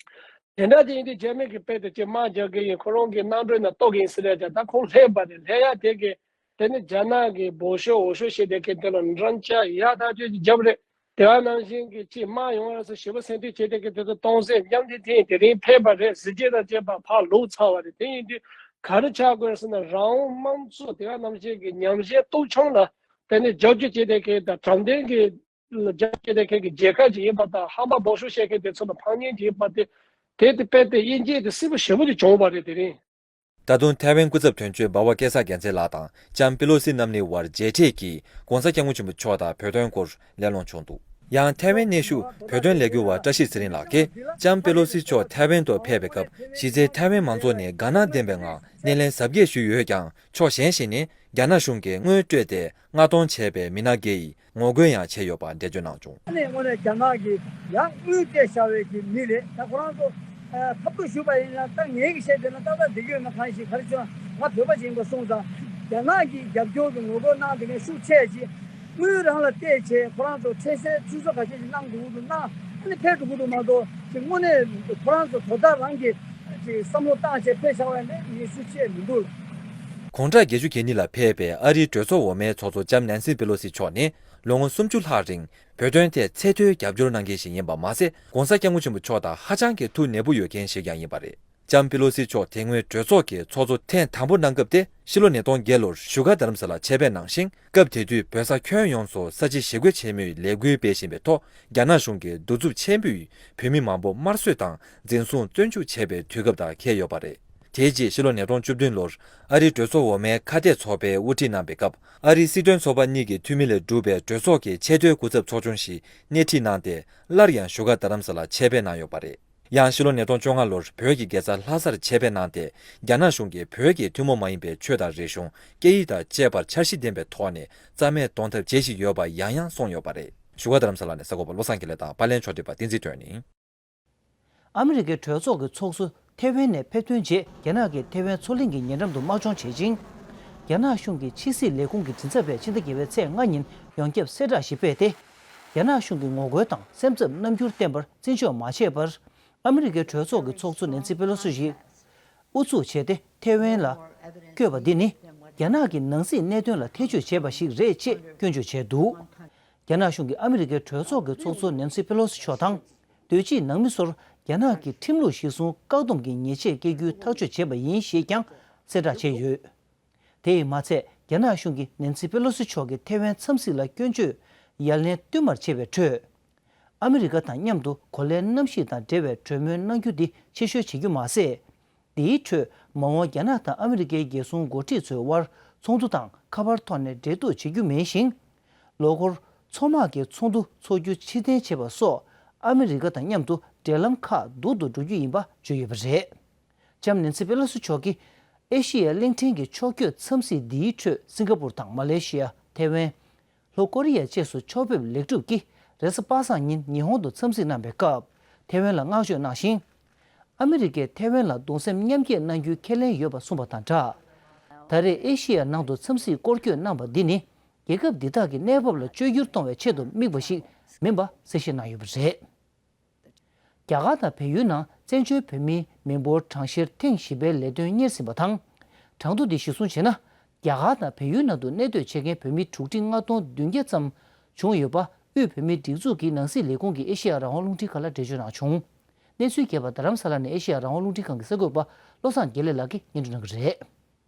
དེ་འདྲ་ཅིག་ཡིན་དུས་རྒྱ་མི་གིས་དཔེ་དེ་ཅིག་དམག་རྒྱག་གི་ཡིན། ཁོ་རང་གི་གནམ་གྲུ་ནང་གཏོར་གི་ཡིན་ཟེར་ཡ་ཅག་ད་ཁོང་སླེབས་པ་རེད། སླེབས་ཡ་དེ་གི་དེ་ནི་རྒྱ་ནག་གི་འབོ་ཤོ་འོ་ཤོ་བྱས་དེ་གི་དེ་ལ་འགྲམ་ལྕག་ཡ་ཐག་ཆོད་ཅིག་བརྒྱབ་རེད། དེ་བ་ནང་བཞིན་གྱི་ཅིག་དམག་ཡོང་བ་སོགས་ཞེ་པོ་སེམས་ཁྲལ་བྱས་དེ་གི་དེ་ཚོ་གཏོང་སེམས་མཉམ་འདི་དེ་དེ་རིང་ཕེབས་པ་རེད། གཟི་བརྗིད་དང་བཅས་པ་ཕར་ལོག་ཚར་བ་རེད། དེ་ཡིན་དུས་ག་རེ་ཆགས་དགོས་ཟེར་ན། རང་དབང་དམངས་གཙོ་དེ་བ་ནང་བཞིན་གྱི་ཉམས་ཞན་སྟོབས་ཆུང་ལ་དེ་ནི་རྒྱབ་སྐྱོར་བྱས་དེ་གི་དང་དྲང་བདེན་གྱི་རྒྱབ་སྐྱོར་དེ་ཁྱེད་ཀྱི་རྒྱལ་ཁབ་ཅིག་ཡིན་པ་དང་། ཧམ་པ་སྦོམ་ཤོས་བཤད་མཁན་དེ་ཚོ་ལ་ཕངས་སྙིང་ཅིག་ཡིན་པ་དེ། དེ་དེ་དཔེ་དེ་དབྱེ་འབྱེད་དེ་སྲིད་པ་ཞེ་པོ་ཅིག་བྱུང་བ་རེད་དེ་རིང་། ད་དུང་ཐའེ་ཝན་སྐུ་ཚབ་དོན་གཅོད་འབའ་བ་སྐལ་བཟང་རྒྱལ་མཚན་ལགས་དང་ལྕམ་པེ་ལོ་སི་རྣམ་གཉིས་དབར་མཇལ་འཕྲད་ཀྱིས་༸གོང་ས་༸སྐྱབས་མགོན་ཆེན་པོ་མཆོག་དང་བོད་དོན་སྐོར་གླེང་སློང་བྱུང་འདུག་ཡང་ཐའེ་ཝན་གནས་བཞུགས་བོད་དོན་ལས་འགུལ་བ་བཀྲ་ཤིས་ཚེ་རིང་ལགས་ཀྱིས་ལྕམ་པེ་ལོ་སི་མཆོག་ཐའེ་ཝན་དུ་ཕེབས་པའི་སྐབས། གཞི་རྩའི་ཐའེ་ཝན་མང་ཚོགས་ནས་དགའ་སྣང་ལྡན་པའི་ངང་སྣེ་ལེན་གཟབ་རྒྱས་ཞུས་ཡོད་ཀྱང་། ཕྱོགས་གཞན་ཞིག་ནས། རྒྱ་ནག་གཞུང་གིས་དངུལ་སྤྲོད་དེ་མངགས་གཏོང་བྱས་པའི་མི་སྣ་འགའ་ཡིས་ངོ་རྒོལ་ཡང་བྱས་ཡོད་པ་འགྲེལ་བརྗོད་གནང་བྱུང་། ཨ་ནི་དངོས་གནས་རྒྱ་ནག་གིས་ཡང་དངུལ་སྤྲད་བཞག་པའི་གི་མི་རེད། ད་ཁོ་རང་ཚོ་ཨ་ཁ་ཐུག་ཞུས་པ་ཡིན་ན། ད་ངས་གི་བཤད་བསྡད་ན་ཏག་ཏག་བསྡད་ཀྱི་ཡོད་ན། གང་ཞིག་ག་རེ་བྱུང་ང་བོད་པ་ཞིག་ཡིན་པ་སོང་ཙང་། རྒྱ་ནག་གིས་རྒྱབ་སྐྱོར་གྱི་ངོ་རྒོལ་གནང་བསྡད་མཁན་ཤུགས་ཆེ་ཅིག་དངུལ་རང་ལ་གཏད་བྱས་ཁོ་རང་ཚོ་འཕྲལ་སེལ་ཆུད་ཟོས་ག་ཚོད་ཅིག་གནང་འདུག་འདུག་གནང་། ཨ་ནི་ཕེབས་འགྲོ་གི་འདུག་མ་གཏོགས་ཅིག་དངོས་གནས་ཁོ་རང་ཚོ་དོ་བདག་རང་གིས་ཅིག་བསམ་བློ་བཏང་བྱས་ཕེབས་བཞག་པ་ཡིན་ན་ངས་ཤུགས་ཆེ་མི་འདུག་དགུང་གྲངས་བརྒྱད་ཅུ་གྱ་གཉིས་ལ་ཕེབས་པའི་ཨ་རིའི་གྲོས་ཚོགས་འོག་མའི་ཚོགས་གཙོ་ལྕམ་ནན་སི་པེ་ལོ་སི་མཆོག་ནི་ལོ་ངོ་སུམ་ཅུ་ལྷག་རིང་བོད་དོན་ཐད་ཚད་མཐོའི་རྒྱབ་སྐྱོར་གནང་མཁན་ཞིག་ཡིན་པ་མ་ཟད། ༸གོང་ས་༸སྐྱབས་མགོན་ཆེན་པོ་མཆོག་དང་ཧ་ཅང་གི་ཐུགས་ནས་བུ་ཡོད་མཁན་ཞིག་ཀྱང་ཡིན་པ་རེད། ལྕམ་པེ་ལོ་སི་མཆོག་དེ་སྔོན་གྲོས་ཚོགས་ཀྱི་ཚོགས་གཙོ་ཐེངས་དང་པོ་གནང་སྐབས་དེ། ཕྱི་ལོ་ཉིས་སྟོང་བརྒྱད་ལོར་བཞུགས་སྒར་རྡ་རམ་ས་ལར་ཆེད་ཕེབས་གནང་ཞིང་། སྐབས་དེ་དུས་བོད་ས་ཁྱོན་ཡོངས་སུ་ས་བྱི་ཞི་རྒོལ་ཆེན་མོའི་ལས་འགུལ་སྤེལ་བཞིན་པའི་ཐོག་རྒྱ་ནག་གཞུང་གིས་གདུག་རྩུབ་ཆེན་པོས་བོད་མི་མང་པོ་དམར་གསོད་དང་འཛིན་བཟུང་བཙོན་འཇུག་བྱས་པའི་དུས་སྐབས་དང་འཁེལ་ཡོད་པ་རེད། དེའི་རྗེས་ཕྱི་ལོ་ཉིས་སྟོང་བཅུ་བདུན་ལོར་ཨ་རིའི་གྲོས་ཚོགས་འོག་མའི་ཁ་གཏད་ཚོགས་པས་དབུ་ཁྲིད་གནང་པའི་སྐབས། ཨ་རིའི་སྲིད་དོན་ཚོགས་པ་གཉིས་ཀྱི་འཐུས་མི་ལས་གྲུབ་པའི་གྲོས་ཚོགས་ཀྱི་ཆེས་མཐོའི་སྐུ་ཚབ་ཚོགས་ཆུང་ཞིག་སྣེ་ཁྲིད་གནང་སྟེ། སླར་ཡང་བཞུགས་སྒར་རྡ་རམ་ས་ལར་ཆེད་ཕེབས་གནང་ཡོད་པ་རེད། ཡང་ཕྱི་ལོ་ཉིས་སྟོང་བཅོ་ལྔ་ལོར་བོད་ཀྱི་རྒྱལ་ས་ལྷ་སར་ཆེད་ཕེབས་གནང་སྟེ། རྒྱ་ནག་གཞུང་གིས་བོད་ཀྱི་ཐུན་མོང་མ་ཡིན་པའི་ཆོས་དང་རིག་གཞུང་། སྐད་ཡིག་དང་བཅས་པར་འཆར་གཞི་ལྡན་པའི་ཐོག་ནས་རྩ་མེད་གཏོང་ཐབས་བྱེད་བཞིན་ཡོད་པ་ཡང་ཡང་གསུངས་ཡོད་པ་རེད། བཞུགས་སྒར་རྡ་རམ་ས་ལ་ནས་གསར་འགོད་པ་བློ་བཟང་དགེ་ལེགས་དང་པར་ལེན་ཕྱོགས་སྒྲིག་པ་བསྟན་འཛིན་སྒྲོན་ཡིན། ཨ་མི་རི་ཀའི་གྲོས་ཚོགས་ཀྱི་ཚོགས་གཙོ་ཐེ་ཝན་ནས་ཕེབས་ཐོན་རྗེས། རྒྱ་ནག་གིས་ཐེ་ཝན་མཚོ་གླིང་གི་ཉེ་འགྲམ་དུ་དམག་སྦྱོང་བྱེད་ཅིང་། རྒྱ་ནག་གཞུང་གི་ཕྱི་སྲིད་ལས་ཁུངས་ཀྱི་མགྲིན་ཚབ་པས་ཕྱི་ཟླ་བརྒྱད་པའི་ཚེས་ལྔ་ཉིན་ཡོངས་ཁྱབ་གསལ་བསྒྲགས་ཤིག་སྤེལ་ཏེ། རྒྱ་ནག་གཞུང་གིས་ངོ་རྒོལ་དང་སེམས་འཚབ་རྣམ་འགྱུར་བསྟན་པར་བརྩི་འཇོག་མ་བྱས་པར། ཨ་མི་རི་ཀའི་གྲོས་ཚོགས་ཀྱི་ཚོགས་གཙོ་ནན་སི་པེ་ལོ་སི་ཡིས་ཨུ་ཚུགས་བྱས་ཏེ་ཐེ་ཝན་ལ་བསྐྱོད་པ་འདི་ནི། རྒྱ་ནག་གི་ནང་སྲིད་གནད་དོན་ལ་ཐེ་བྱུས་བྱས་པ་ཞིག་རེད་ཅེས་སྐྱོན་བརྗོད་བྱས་འདུག་རྒྱ་ནག་གཞུང་གིས་ཨ་མི་རི་ཀའི་གྲོས་ཚོགས་ཀྱི་ཚོགས་གཙོ་ནན་སི་པེ་ལོ་སི་མཆོག་དང་། དུས་ཕྱིས་ནང་མི་ཚོར་རྒྱ་ནག་གི་ཁྲིམས་ལུགས་གཞིར་བཟུང་བཀག་སྡོམ་གྱི་ཉེས་ཆད་བཀལ་རྒྱུའི་ཐག་གཅོད་བྱས་པ་ཡིན་ཞེས་ཀྱང་གསལ་བསྒྲགས་བྱས་ཡོད། དེ་ཡིས་མ་ཚད། རྒྱ་ནག་གཞུང་གིས་ནན་སི་པེ་ལོ་སི་མཆོག་གིས་ཐེ་ཝན་འཚམས་གཟིགས་ལ་སྐྱོན་བརྗོད་ཡ་ལན་བསྟུད་མར་བྱས་པའི་ཁྲོད། ཨ་མི་རི་ཀ་དང་མཉམ་དུ་གོ་ལའི་གནམ་གཤིས་དང་འབྲེལ་བའི་གྲོས་མོལ་གནང་རྒྱུ་འདི་ཕྱིར་བཤོལ་བྱེད་རྒྱུ་མ་ཟད། འདིའི་ཁྲོད་མ་འོངས་རྒྱ་ནག་དང་ཨ་མི་རི་ཀའི་རྒྱལ་སྲུང་འགོ་ཁྲིད་ཚོའི་དབར་ཚོགས་འདུ་དང་ཁ་པར་ཐོག་ནས་འབྲེལ་གཏུག་བྱེད་རྒྱུ་མིན་ཞིང་། ལོ་འཁོར་མཚོ་དམག་གི་ཚོགས་འདུ་འཚོགས་རྒྱུ་ཕྱིར་འཐེན་བྱས་པ་སོགས་ཨ་མི་རི་ཀ་དང་མཉམ་དུ་འབྲེལ་ལམ་ཁག་སྡུག་ཏུ་འགྲོ་རྒྱུ་ཡིན་པ་བརྗོད་ཡོད་པ་རེད། ལྕམ་ནན་སི་པེ་ལོ་སི་མཆོག་གིས་ཨེ་ཤི་ཡ་གླིང་ཕྲན་གྱི་ཕྱོགས་བསྐྱོད་འཚམས་གཟིགས་འདིའི་ཁྲོད་སིང་ག་པུར་དང་མ་ལེ་ཤི་ཡ། ཐེ་ཝན། ལྷོ་ཀོ་རི་ཡ་བཅས་སུ་ཕྱོགས་ཕེབས་ལེགས་གྲུབ་ཀྱིས་རེས་གཟའ་པ་སངས་ཉིན་ཉི་ཧོང་དུ་འཚམས་གཟིགས་གནང་བའི་སྐབས་ཐེ་ཝན་ལ་བསྔགས་བརྗོད་གནང་ཞིང་། ཨ་མི་རི་ཀས་ཐེ་ཝན་ལ་གདུང་སེམས་མཉམ་སྐྱེད་གནང་རྒྱུའི་ཁས་ལེན་ཡོད་པ་གསུངས་པ་དང་སྦྲགས། ད་རེས་ཨེ་ཤི་ཡ་ནང་དུ་འཚམས་གཟིགས་སྐོར་སྐྱོད་གནང་པ་འདི་ནི་རྒྱལ་ཁབ་འདི་དག་གི་གནས་བབ་ལ་བཅོས་བསྒྱུར་གཏོང་བའི་ཆེད་དུ་དམིགས་པ་ཞིག་མིན་པ་གསལ་བཤད་གནང་ཡོད་པ་རེད། རྒྱ་གར་དང་བལ་ཡུལ་ནང་བཙན་བྱོལ་བོད་མིའི་མི་འབོར་གྲངས་བཤེར་ཐེངས་བཞི་པའི་ལས་དོན་གཉེར་ཟིན་པ་དང་། གྲངས་ཐོ་འདི་གཞིར་བཟུང་བྱས་ན། རྒྱ་གར་དང་བལ་ཡུལ་ནང་དུ་གནས་སྡོད་བྱེད་མཁན་བོད་མི་དྲུག་ཁྲི་ལྔ་སྟོང་བདུན་བརྒྱ་ཙམ་བྱུང་ཡོད་པ། དབུས་བོད་མིའི་སྒྲིག་འཛུགས་ཀྱི་ནང་སྲིད་ལས་ཁུངས་ཀྱིས་ཨེ་ཤེ་ཡ་རང་དབང་རླུང་འཕྲིན་ཁང་ལ་འགྲེལ་བརྗོད་གནང་བྱུང་། གནས་ཚུལ་རྒྱས་པ་རྡ་རམ་ས་ལ་ནས་ཨེ་ཤེ་ཡ་རང་དབང་རླུང་འཕྲིན་ཁང་གི་གསར་འགོད་པ་བློ་བཟང་དགེ་ལེགས་ལགས་ཀྱིས་སྙན་སྒྲོན་གནང་གི་རེད།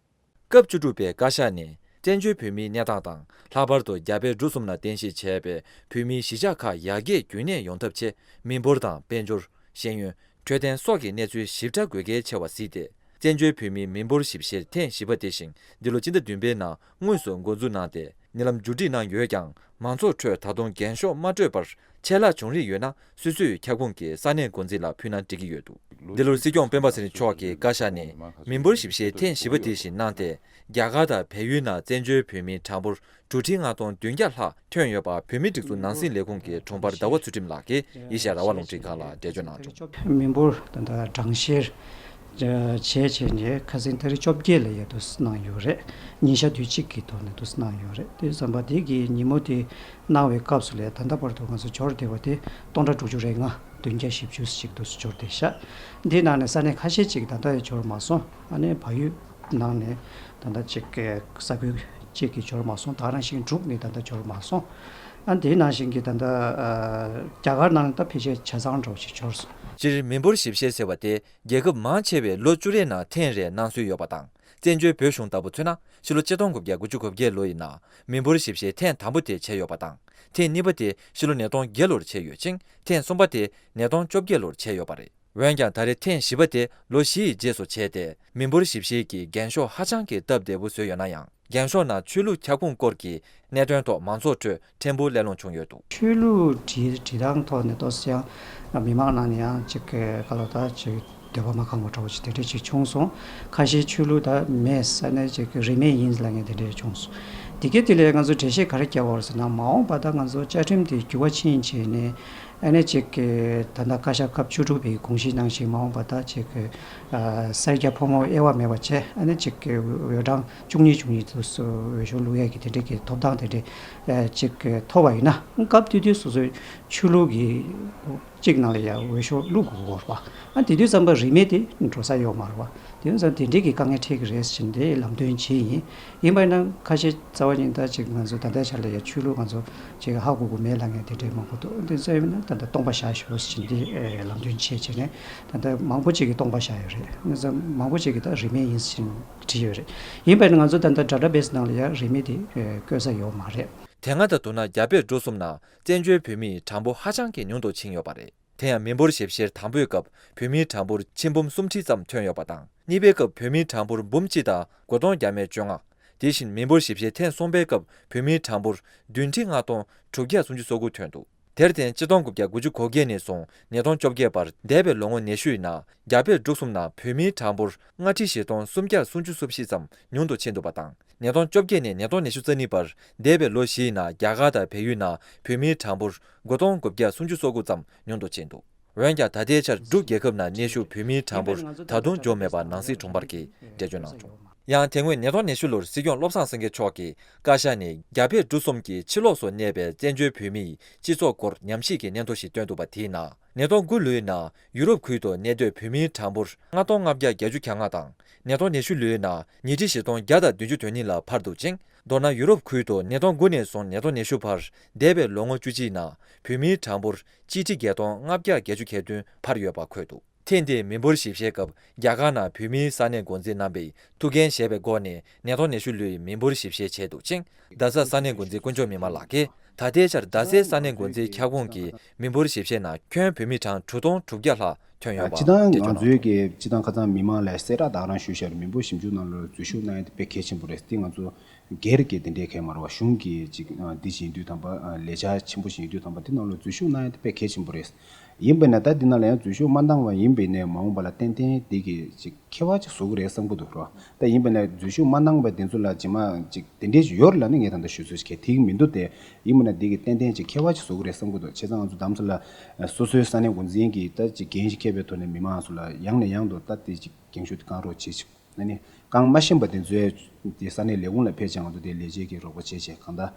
སྐབས་བཅུ་དྲུག་པའི་བཀའ་ཤག་ནས་བཙན་བྱོལ་བོད་མིའི་གནས་སྟངས་དང་། ལྷག་པར་དུ་རྒྱ་བལ་འབྲུག་གསུམ་ལ་རྟེན་གཞི་བྱས་པའི་བོད་མིའི་གཞིས་ཆགས་ཁག་ཡར་རྒྱས་རྒྱུན་གནས་ཡོང་ཐབས་ཆེད། མི་འབོར་དང་། དཔལ་འབྱོར། ཤེས་ཡོན། འཕྲོད་བསྟེན་སོགས་ཀྱི་གནས་ཚུལ་ཞིབ་ཕྲ་དགོས་གལ་ཆེ་བ་གཟིགས་ཏེ། བཙན་བྱོལ་བོད་མིའི་མི་འབོར་ཞིབ་བཤེར་ཐེངས་བཞི་པ་དེ་བཞིན་འདི་ལོ་སྤྱི་ཟླ་བདུན་པའི་ནང་དངོས་སུ་འགོ་འཛུགས་གནང་སྟེ། ཉེ་ལམ་མཇུག་སྒྲིལ་གནང་ཡོད་ཀྱང་། མང་ཚོགས་ཁྲོད་ད་དུང་འགེངས་ཤོག་མ་སྤྲོད་པར་ཆད་ལྷག་བྱུང་རིགས་ཡོད་ན། སོ་སོའི་ཁྱབ་ཁོངས་ཀྱི་ས་གནས་འགོ་འཛིན་ལ་ཕུལ་ན་འགྲིག་གི་ཡོད་འདུག་འདི་ལོར་སྲིད་སྐྱོང་སྤེན་པ་ཚེ་རིང་མཆོག་གིས་བཀའ་ཤག་ནས་མི་འབོར་ཞིབ་བཤེར་ཐེངས་བཞི་པ་དེ་བཞིན་གནང་སྟེ། རྒྱ་གར་དང་བལ་ཡུལ་ནང་བཙན་བྱོལ་བོད་མིའི་གྲངས་འབོར་དྲུག་ཁྲི་ལྔ་སྟོང་བདུན་བརྒྱ་ལྷག་ཐོན་ཡོད་པ། བོད་མིའི་སྒྲིག་འཛུགས་ནང་སྲིད་ལས་ཁུངས་ཀྱི་དྲུང་འཕར་ཟླ་བ་ཚུལ་ཁྲིམས་ལགས་ཀྱིས་ཨེ་ཤ་ཡ་རང་དབང་རླུང་འཕྲིན་ཁང་ལ་འགྲེལ་བརྗོད་གནང་བྱུང་། མི་འབོར་ད་ལྟ་གྲངས་བཤེར་བྱས་བྱས་ནས་ཁ་སང་ཏ་རིག་བཅོ་བརྒྱད་ལ་ཡ་དུ་གནང་ཡོད་རེད། ཉིན་ཞག་དུས་གཅིག་གི་ཐོག་ནས་དུ་གནང་ཡོད་རེད། དེ་ཙམ་པ་དེ་གི་ཉིན་མོ་དེ་གནང་བའི་སྐབས་སུ་ལས་ད་ལྟ་བར་དུ་ང་ཚོ་འབྱོར་བསྡད་པ་དེ་སྟོང་ཕྲག་དྲུག་ཅུ་རེ་ལྔ་བདུན་བརྒྱ་བཞི་བཅུ་ཞིག་དུ་འབྱོར་བསྡད་ཤག་འདིའི་ནང་ནས་ས་གནས་ཁ་ཤས་ཅིག་ད་ལྟ་ཡང་འབྱོར་མ་སོང་། ཨ་ནི་བལ་ཡུལ་ནང་ནས་ད་ལྟ་ཅིག་ས་ཁུལ་གཅིག་གི་འབྱོར་མ་སོང་། ད་རང་བཞིན་འབྲུག་ནས་ད་ལྟ་འབྱོར་མ་སོང་། ཨ་དེའི་ནང་བཞིན་གྱི་ད་ལྟ་རྒྱ་གར་ནང་ད་ཕལ་ཆེར་ཆ་ཚང་འདྲ་བོ་ཅིག་འབྱོར་སོང་། སྤྱིར་མི་འབོར་ཞིབ་བཤེར་ཟེར་བ་དེ་རྒྱལ་ཁབ་མང་ཆེ་བས་ལོ་བཅུ་རེའི་ནང་ཐེངས་རེ་གནང་སྲོལ་ཡོད་པ་དང་། བཙན་བྱོལ་བོད་གཞུང་ལྟ་བུ་མཚོན་ན། ཕྱི་ལོ་ཆིག་སྟོང་དགུ་བརྒྱ་དགུ་བཅུ་གོ་བརྒྱད་ལོ་ཡི་ནང་མི་འབོར་ཞིབ་བཤེར་ཐེངས་དང་པོ་དེ་བྱས་ཡོད་པ་དང་། ཐེངས་གཉིས་པ་དེ་ཕྱི་ལོ་ཉིས་སྟོང་བརྒྱད་ལོར་བྱས་ཡོད་ཅིང་། ཐེངས་གསུམ་པ་དེ་ཉིས་སྟོང་བཅོ་བརྒྱད་ལོར་བྱས་ཡོད་པ་རེད། འོན་ཀྱང་ད་རེས་ཐེངས་བཞི་པ་དེ་ལོ་བཞི་ཡི་རྗེས་སུ་བྱས་ཏེ། མི་འབོར་ཞིབ་བཤེར་གྱི་འགེངས་ཤོག་ཧ་ཅང་གི་སྟབས་བདེ་པོ་བཟོས་ཡོད་ན་ཡང་། འགེངས་ཤོག་ནང་ཆོས་ལུགས་ཁྱབ་ཁོངས་སྐོར་གྱི་གནད་དོན་ཐོག་མང་ཚོགས་ཁྲོད་ཕྲན་བུ་གླེང་སློང་བྱུང་ཡོད་འདུག་ཆོས་ལུགས་འབྲི་འབྲི་སྟངས་ཐོག་ནས་ཏོག་ཙམ་ཡང་མི་མང་ནང་ནས་ཡང་ཅིག་ག་ལ་ད་ཅིག་འདོད་པ་མ་ཁེངས་པ་འདྲ་བོ་ཅིག་དེ་འདྲ་ཅིག་བྱུང་སོང་། ཁ་ཤས་ཆོས་ལུགས་ད་མེད་ས་ནས་ཅིག་རིས་མེད་ཡིན་ལབ་མཁན་དེ་འདྲ་བྱུང་སོང་། དེ་གས་དེ་ལས་ང་ཚོ་འགྲེལ་བཤད་ག་རེ་བརྒྱབ་པ་རེད་ཟེར་ན། མ་འོངས་པ་ད་ང་ཚོ་བཅའ་ཁྲིམས་དེ་འགྱུར་བ་ཕྱིན་བྱས་ནས། ཨ་ནི་ཅིག་གི་ད་ལྟ་བཀའ་ཤག་སྐབས་བཅུ་དྲུག་པའི་དགོངས་གཞི་ནང་བཞིན་མ་འོངས་པ་ད་ཅིག་གི་ཨ་སེར་སྐྱ་ཕོ་མོ་དབྱེ་བ་མེད་པ་བྱས། ཨ་ནི་ཅིག་གི་འོས་གྲངས་བཅུ་གཉིས་བཅུ་གཉིས་དུ་འོས་ཤོག་བླུག་ཡས་ཀྱི་དེ་འདྲའི་གི་ཐོབ་ཐང་དེ་འདྲའི་ཨ་ཅིག་གི་ཐོབ་པ་ཡིན་ན། སྐབས་དེ་དུས་སོ་སོའི་ཆོས་ལུགས་ཀྱི་གཅིག་ནང་ལ་ཡ་འོས་ཤོག་བླུག་དགོས་པ། ཨ་དེ་དུས་ཙམ་པ་རིས་མེད་དེ་འགྲོ་ས་ཡོད་མ་རེད་པ། དེ་ཡིན་ཙང་དེ་འདྲའི་གི་དཀའ་ངལ་འཕྲད་ཀྱི་རེད་ཟེར་ནས་ལམ་སྟོན་བྱས་ཡིན། ཡིན་པ་ཡིན་ན་ཁ་ཤས་རྩ་བ་ཉིད་ད་ཅིག་ང་ཚོ་ད་ལྟའི་ཆ་ལ་ཡ་ཆོས་ལུགས་ང་ཚོ་ཅིག་ཧ་གོ་གི་མེད་ལབ་མཁན་དེ་འདྲའི་མང་པོ་འདུག་དེ་ཚོ་ཡིན་ན་ད་ལྟ་སྟོང་པ་བཞག་ཤོག་ཟེར་འདི་ལམ་སྟོན་བྱས་བྱས་ནས། ད་ལྟ་མང་པོ་ཅིག་གིས་སྟོང་པ་བཞག་ཡོད་རེད། ང་ཚོ་མང་པོ་ཅིག་གིས་ད་རིས་མེད་ཡིན་ཟེར་བྲིས་ཡོད་རེད། ཡིན་པ་ཡིན་ན་ང་ཚོ་ད་ལྟ་ཌེ་ཊ་བེ་སི་ནང་ལ་ཡ་རིས་མེད་དེ་བཀོད་ས་ཡོད་མ་རེད། དེ་སྔ་དང་བསྡུར་ན་རྒྱ་བལ་འབྲུག་གསུམ་ནང་བཙན་བྱོལ་བོད་མིའི་གྲངས་འབོར་ཧ་ཅང་གི་ཉུང་དུ་ཕྱིན་ཡོད་པ་རེད། དེ་ཡང་མི་འབོར་ཞིབ་བཤེར་དང་པོའི་སྐབས་བོད་མིའི་གྲངས་འབོར་ཆིག་འབུམ་སུམ་ཁྲི་ཙམ་ཐོན་ཡོད་པ་དང་། གཉིས་པའི་སྐབས་བོད་མིའི་གྲངས་འབོར་འབུམ་གཅིག་དང་དགུ་སྟོང་བརྒྱ་མེད་བཅོ་ལྔ། དེ་བཞིན་མི་འབོར་ཞིབ་བཤེར་ཐེངས་གསུམ་པའི་སྐབས་བོད་མིའི་གྲངས་འབོར་བདུན་ཁྲི་ལྔ་སྟོང་དྲུག་བརྒྱ་སུམ་ཅུ་སོ་དགུ་ཐོན་འདུག་དེར་བརྟེན་ཆིག་སྟོང་དགུ་བརྒྱ་དགུ་བཅུ་གོ་བརྒྱད་ནས་བཟུང་ཉིས་སྟོང་བཅོ་བརྒྱད་བར་འདས་པའི་ལོ་ངོ་ཉི་ཤུ་ཡི་ནང་རྒྱ་བལ་འབྲུག་གསུམ་ནང་བོད་མིའི་གྲངས་འབོར་ལྔ་ཁྲི་བཞི་སྟོང་སུམ་བརྒྱ་སུམ་ཅུ་སོ་བཞི་ཙམ་ཉུང་དུ་ཕྱིན་འདུག་པ་དང་། ཉིས་སྟོང་བཅོ་བརྒྱད་ནས་ཉིས་སྟོང་ཉི་ཤུ་རྩ་གཉིས་བར་འདས་པའི་ལོ་བཞི་ཡི་ནང་རྒྱ་གར་དང་བལ་ཡུལ་ནང་བོད་མིའི་གྲངས་འབོར་དགུ་སྟོང་དགུ་བརྒྱ་སུམ་ཅུ་སོ་དགུ་ཙམ་ཉུང་དུ་ཕྱིན་འདུག་འོན་ཀྱང་ད་ལྟའི་ཆར་འབྲུག་རྒྱལ་ཁབ་ནང་གནས་བཞུགས་བོད་མིའི་གྲངས་འབོར་ད་དུང་འབྱོར་མེད་པ་ནང་སྲིད་དྲུང་འཕར་གྱིས་འགྲེལ་བརྗོད་གནང་བྱུང་། ཡང་དེ་སྔོན་ཉིས་སྟོང་ཉི་ཤུ་ལོར་སྲིད་སྐྱོང་བློ་བཟང་སེང་གེ་མཆོག་གིས་བཀའ་ཤག་ནས་རྒྱ་བལ་འབྲུག་གསུམ་གྱི་ཕྱི་ལོགས་སུ་གནས་པའི་བཙན་བྱོལ་བོད་མིའི་སྤྱི་ཚོགས་སྐོར་ཉམས་ཞིབ་ཀྱི་སྙན་ཐོ་ཞིག་བཏོན་འདུག་པ། དེའི་ནང་ཉིས་སྟོང་དགུ་ལོའི་ནང་ཡུ་རོབ་ཁུལ་དུ་གནས་སྡོད་བོད་མིའི་གྲངས་འབོར་ལྔ་སྟོང་ལྔ་བརྒྱ་བརྒྱད་ཅུ་གྱ་ལྔ་དང་། ཉིས་སྟོང་ཉི་ཤུ་ལོའི་ནང་ཉིས་ཁྲི་བཞི་སྟོང་བརྒྱ་དང་བདུན་ཅུ་དོན་གཉིས་ལ་འཕར་འདུག་ཅིང་། མདོར་ན་ཡུ་རོབ་ཁུལ་དུ་ཉིས་སྟོང་དགུ་ནས་བཟུང་ཉིས་སྟོང་ཉི་ཤུ་བར་འདས་པའི་ལོ་ངོ་བཅུ་གཅིག་ནང་བོད་མིའི་གྲངས་འབོར་གཅིག་ཁྲི་བརྒྱད་སྟོང་ལྔ་བརྒྱ་བརྒྱད་ཅུ་གྱ་བདུན་འཕར་ཡོད་པ་འཁོད་འདུག། ཐེངས་འདིའི་མི་འབོར་ཞིབ་བཤེར་སྐབས་རྒྱ་གར་ནང་བོད་མིའི་ས་གནས་འགོ་འཛིན་རྣམ་པས་ཐུགས་འགན་བཞེས་པའི་སྒོ་ནས་ཉིས་སྟོང་ཉི་ཤུ་ལོའི་མི་འབོར་ཞིབ་བཤེར་བྱས་འདུག་ཅིང་། རྡ་ས་ས་གནས་འགོ་འཛིན་དཀོན་མཆོག་མི་དམངས་ལགས་ཀྱིས་ད་ལྟའི་ཆར་རྡ་སའི་ས་གནས་འགོ་འཛིན་ཁྱབ་ཁོངས་ཀྱི་མི་འབོར་ཞིབ་བཤེར་ནང་ཁྱོན་བོད་མི་གྲངས་དྲུག་སྟོང་དྲུག་བརྒྱ་ལྷག་ཐོན་ཡོད་པ་སྤྱི་བཏང་ང་ཚོའི་གི་སྤྱི་བཏང་ཁ་སང་མི་མང་ལ་གསལ་བསྒྲགས་ད་ག་རང་ཞུས་བཞག་རེད། མི་འབོར་ཞིབ་འཇུག་ནང་ལ་འཛུལ་ཞུགས་གནང་ཡ་དེ་དཔེ་གལ་ཆེན་པོ་རེད། དེ་ང་ཚོ་སྒེར་གྱི་དེ་འདྲའི་གལ་མ་རེད་བ། གཞུང་གི་ཅིག་འདི་ཞིག་ཡིན་དུས་ཙམ་པ་ལས་འཆར་ཆེན་པོ་ཞིག་ཡིན་དུས་ཙམ་པ་དེ་ནང་ལ་འཛུལ་ཞུགས་གནང་ཡ་དེ་དཔེ་གལ་ཆེན་པོ་རེད། ཡིན་པ་ན་ད་འདི་ནང་ལ་ཡང་འཛུལ་ཞུགས་མ་གནང་བ་ཡིན་པ་ན་མ་འོངས་པ་ལ་ཏན་ཏན་འདི་གི་ཅིག་ཁྱད་པར་ཅིག་བཟོ་གི་རེད་བསམ་གི་འདུག་ར། ད་ཡིན་པ་ན་འཛུལ་ཞུགས་མ་གནང་བ་དེ་ཚོ་ལ་རྗེས་མ་ཅིག་དེ་འདྲའི་ཞིག་ཡོད་རེད་ལབ་ན་ངས་ད་ལྟ་ཞུ་ཚོད་ཅིག་གལ་ཐིག་མི་འདུག་སྟེ། ཡིན་པ་ན་འདི་གི་ཏན་ཏན་ཅིག་ཁྱད་པར་ཅིག་བཟོ་གི་རེད་བསམ་གི་འདུག་བྱས་ཙང་ང་ཚོ་དམ་ས་ལ་སོ་སོའི་ས་གནས་འགོ་འཛིན་གྱི་ད་ཅིག་འགན་ཞིག་འཁྱེར་བའི་ཐོག་ནས་མི་མང་ཚོ་ལ་ཡང་ནས་ཡང་དུ་ད་དེ་ཅིག་འགེངས་ཤུགས་དེ་བསྐང་རོགས་བྱེད་ཅིག་ཨ་ནི་བསྐང་མ་ཤེས་པ་དེ་ཚོའི་དེ་ས་གནས་ལས་ཁུངས་ལ་ཕེབས་བྱས་ང་ཚོ་དེ་ལས་བྱེད་ཀྱི་རོགས་པ་བྱས་བྱས་གང་ལྟར་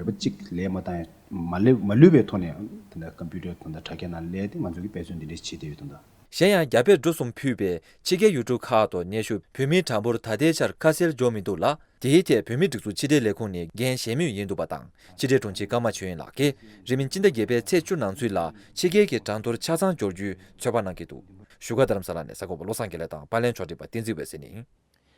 བོད་པ་གཅིག་ལས་མ་བཏང་ཡ་མ་ལུས་མ་ལུས་པའི་ཐོག་ནས་ད་ལྟ་ཀམ་པུ་ཊར་ད་ལྟ་དྲ་རྒྱ་ནང་སླེབས་ཏེ་ང་ཚོ་གི་དཔེ་མཚོན་འདི་འདྲས་བྱེད་བསྡད་ཡོད་ད་ལྟ། གཞན་ཡང་རྒྱ་བལ་འབྲུག་གསུམ་ཕུད་པའི་ཕྱི་རྒྱལ་ཡུལ་གྲུ་ཁག་ཏུ་གནས་བཞུགས་བོད་མིའི་གྲངས་འབོར་ད་ལྟའི་ཆར་ཁ་གསལ་འབྱོར་མི་འདུག་ལ། དེའི་ཐད་བོད་མིའི་སྒྲིག་འཛུགས་ཕྱི་དྲིལ་ལས་ཁུངས་ནས་འགན་བཞེས་མུས་ཡིན་འདུག་པ་དང་། ཕྱི་དྲིལ་དྲུང་ཆེ་ཀརྨ་ཆོས་དབྱིངས་ལགས་ཀྱིས་རིང་མིན་སྤྱི་ཟླ་བརྒྱད་པའི་ཚེས་བཅུ་ནང་ཚུན་ལ་ཕྱི་རྒྱལ་གྱི་གྲངས་ཐོར་ཆ་ཚང་འབྱོར་རྒྱུའི་ཚོད་དཔག་གནང་གི་འདུག་བཞུགས་སྒར་རྡ་རམ་ས་ལ་ནས་གསར་འགོད་པ་བློ་བཟང་དགེ་ལེགས་དང་པར་ལེན་ཕྱོགས་སྒྲིག་པ་བསྟན་འཛིན་འོད་ཟེར་ཡིན།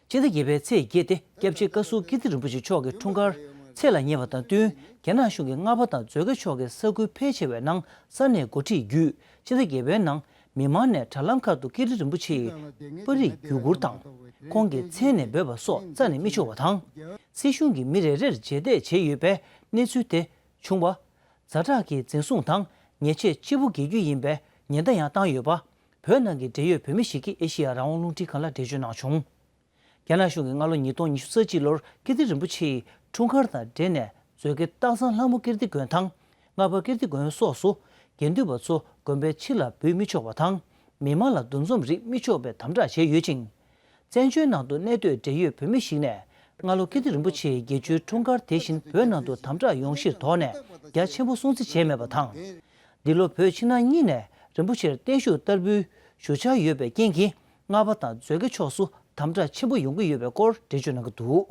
སྤྱི་ཟླ་བརྒྱད་པའི་ཚེས་བརྒྱད་དེ་སྐྱབས་རྗེ་བཀའ་ཟུར་ཀིརྟི་རིན་པོ་ཆེ་མཆོག་གི་འཁྲུངས་སྐར་ཚེས་ལ་ཉེ་བ་དང་བསྟུན། རྒྱ་ནག་གཞུང་གིས་མངའ་པ་དང་མཛོད་དགེ་མཆོག་གི་ས་ཁུལ་ཕལ་ཆེ་བའི་ནང་ས་གནས་འགོ་ཁྲིད་བརྒྱུད་སྤྱི་ཟླ་བརྒྱད་པའི་ནང་མི་མང་ནས་དྲ་ལམ་ཁག་ཏུ་ཀིརྟི་རིན་པོ་ཆེ་ཡི་པར་རིས་བརྒྱུད་བསྐུར་དང་། ཁོང་གི་མཚན་ནས་འབོད་པ་སོགས་རྩ་ནས་མི་ཆོག་པ་དང་། སྲིད་གཞུང་གིས་མི་རེ་རེར་རྗེས་འདེད་བྱས་ཡོད་པའི་གནས་ཚུལ་དེ་བྱུང་བ། ཛ་དྲག་གི་འཛིན་བཟུང་དང་ཉེས་ཆད་ལྕི་པོ་འགེལ་རྒྱུ་ཡིན་པའི་ཉེན་བརྡ་ཡང་བཏང་ཡོད་པ། བོད་ནང་གི་འབྲེལ་ཡོད་བོད་མི་ཞིག་གིས་ཨེ་ཤེ་ཡ་རང་དབང་རླུང་འཕྲིན་ཁང་ལ་འགྲེལ་བརྗོད་གནང་བྱུང་། རྒྱ་ནག་གཞུང་གིས་སྔ་ལོ་ཉིས་སྟོང་ཉི་ཤུ་རྩ་གཅིག་ལོར་ཀིརྟི་རིན་པོ་ཆེ་ཡི་འཁྲུངས་སྐར་དང་འབྲེལ་ནས་མཛོད་དགེ་སྟག་ཚང་ལྷ་མོ་ཀིརྟི་དགོན་དང་། རྔ་པ་ཀིརྟི་དགོན་སོགས་སུ་དགེ་འདུན་པ་ཚོ་དགོན་པའི་ཕྱི་ལ་འབུད་མི་ཆོག་པ་དང་། མི་མང་ལ་འདུ་འཛོམས་རིགས་མི་ཆོག་པའི་དམ་དྲག་བྱས་ཡོད་ཅིང་། བཙན་བྱོལ་ནང་དུ་གནས་སྡོད་འབྲེལ་ཡོད་བོད་མི་ཞིག་ནས། སྔ་ལོ་ཀིརྟི་རིན་པོ་ཆེའི་དགེ་བཅུའི་འཁྲུངས་སྐར་དེ་བཞིན་བོད་ནང་དུ་དམ་དྲག་ཡོང་གཞིར་དོགས་ནས་རྒྱ་ཆེན་པོ་སྲུང་བརྩི་བྱས་མེད་པ་དང་། འདི་ལོ་བོད་ཕྱི་ནང་གཉིས་ནས་རིན་པོ་ཆེར་བརྟན་བཞུགས་བསྟར་འབུལ་ཞུ་འཆར་ཡོད་པའི་རྐྱེན་གྱིས་རྔ་པ་དང་མཛོད་དགེ་ཕྱོགས་སུ་དམ་དྲག་ཆེན་པོ་ཡོང་གི་ཡོད་པའི་སྐོར་འགྲེལ་བརྗོད་གནང་གི་འདུག་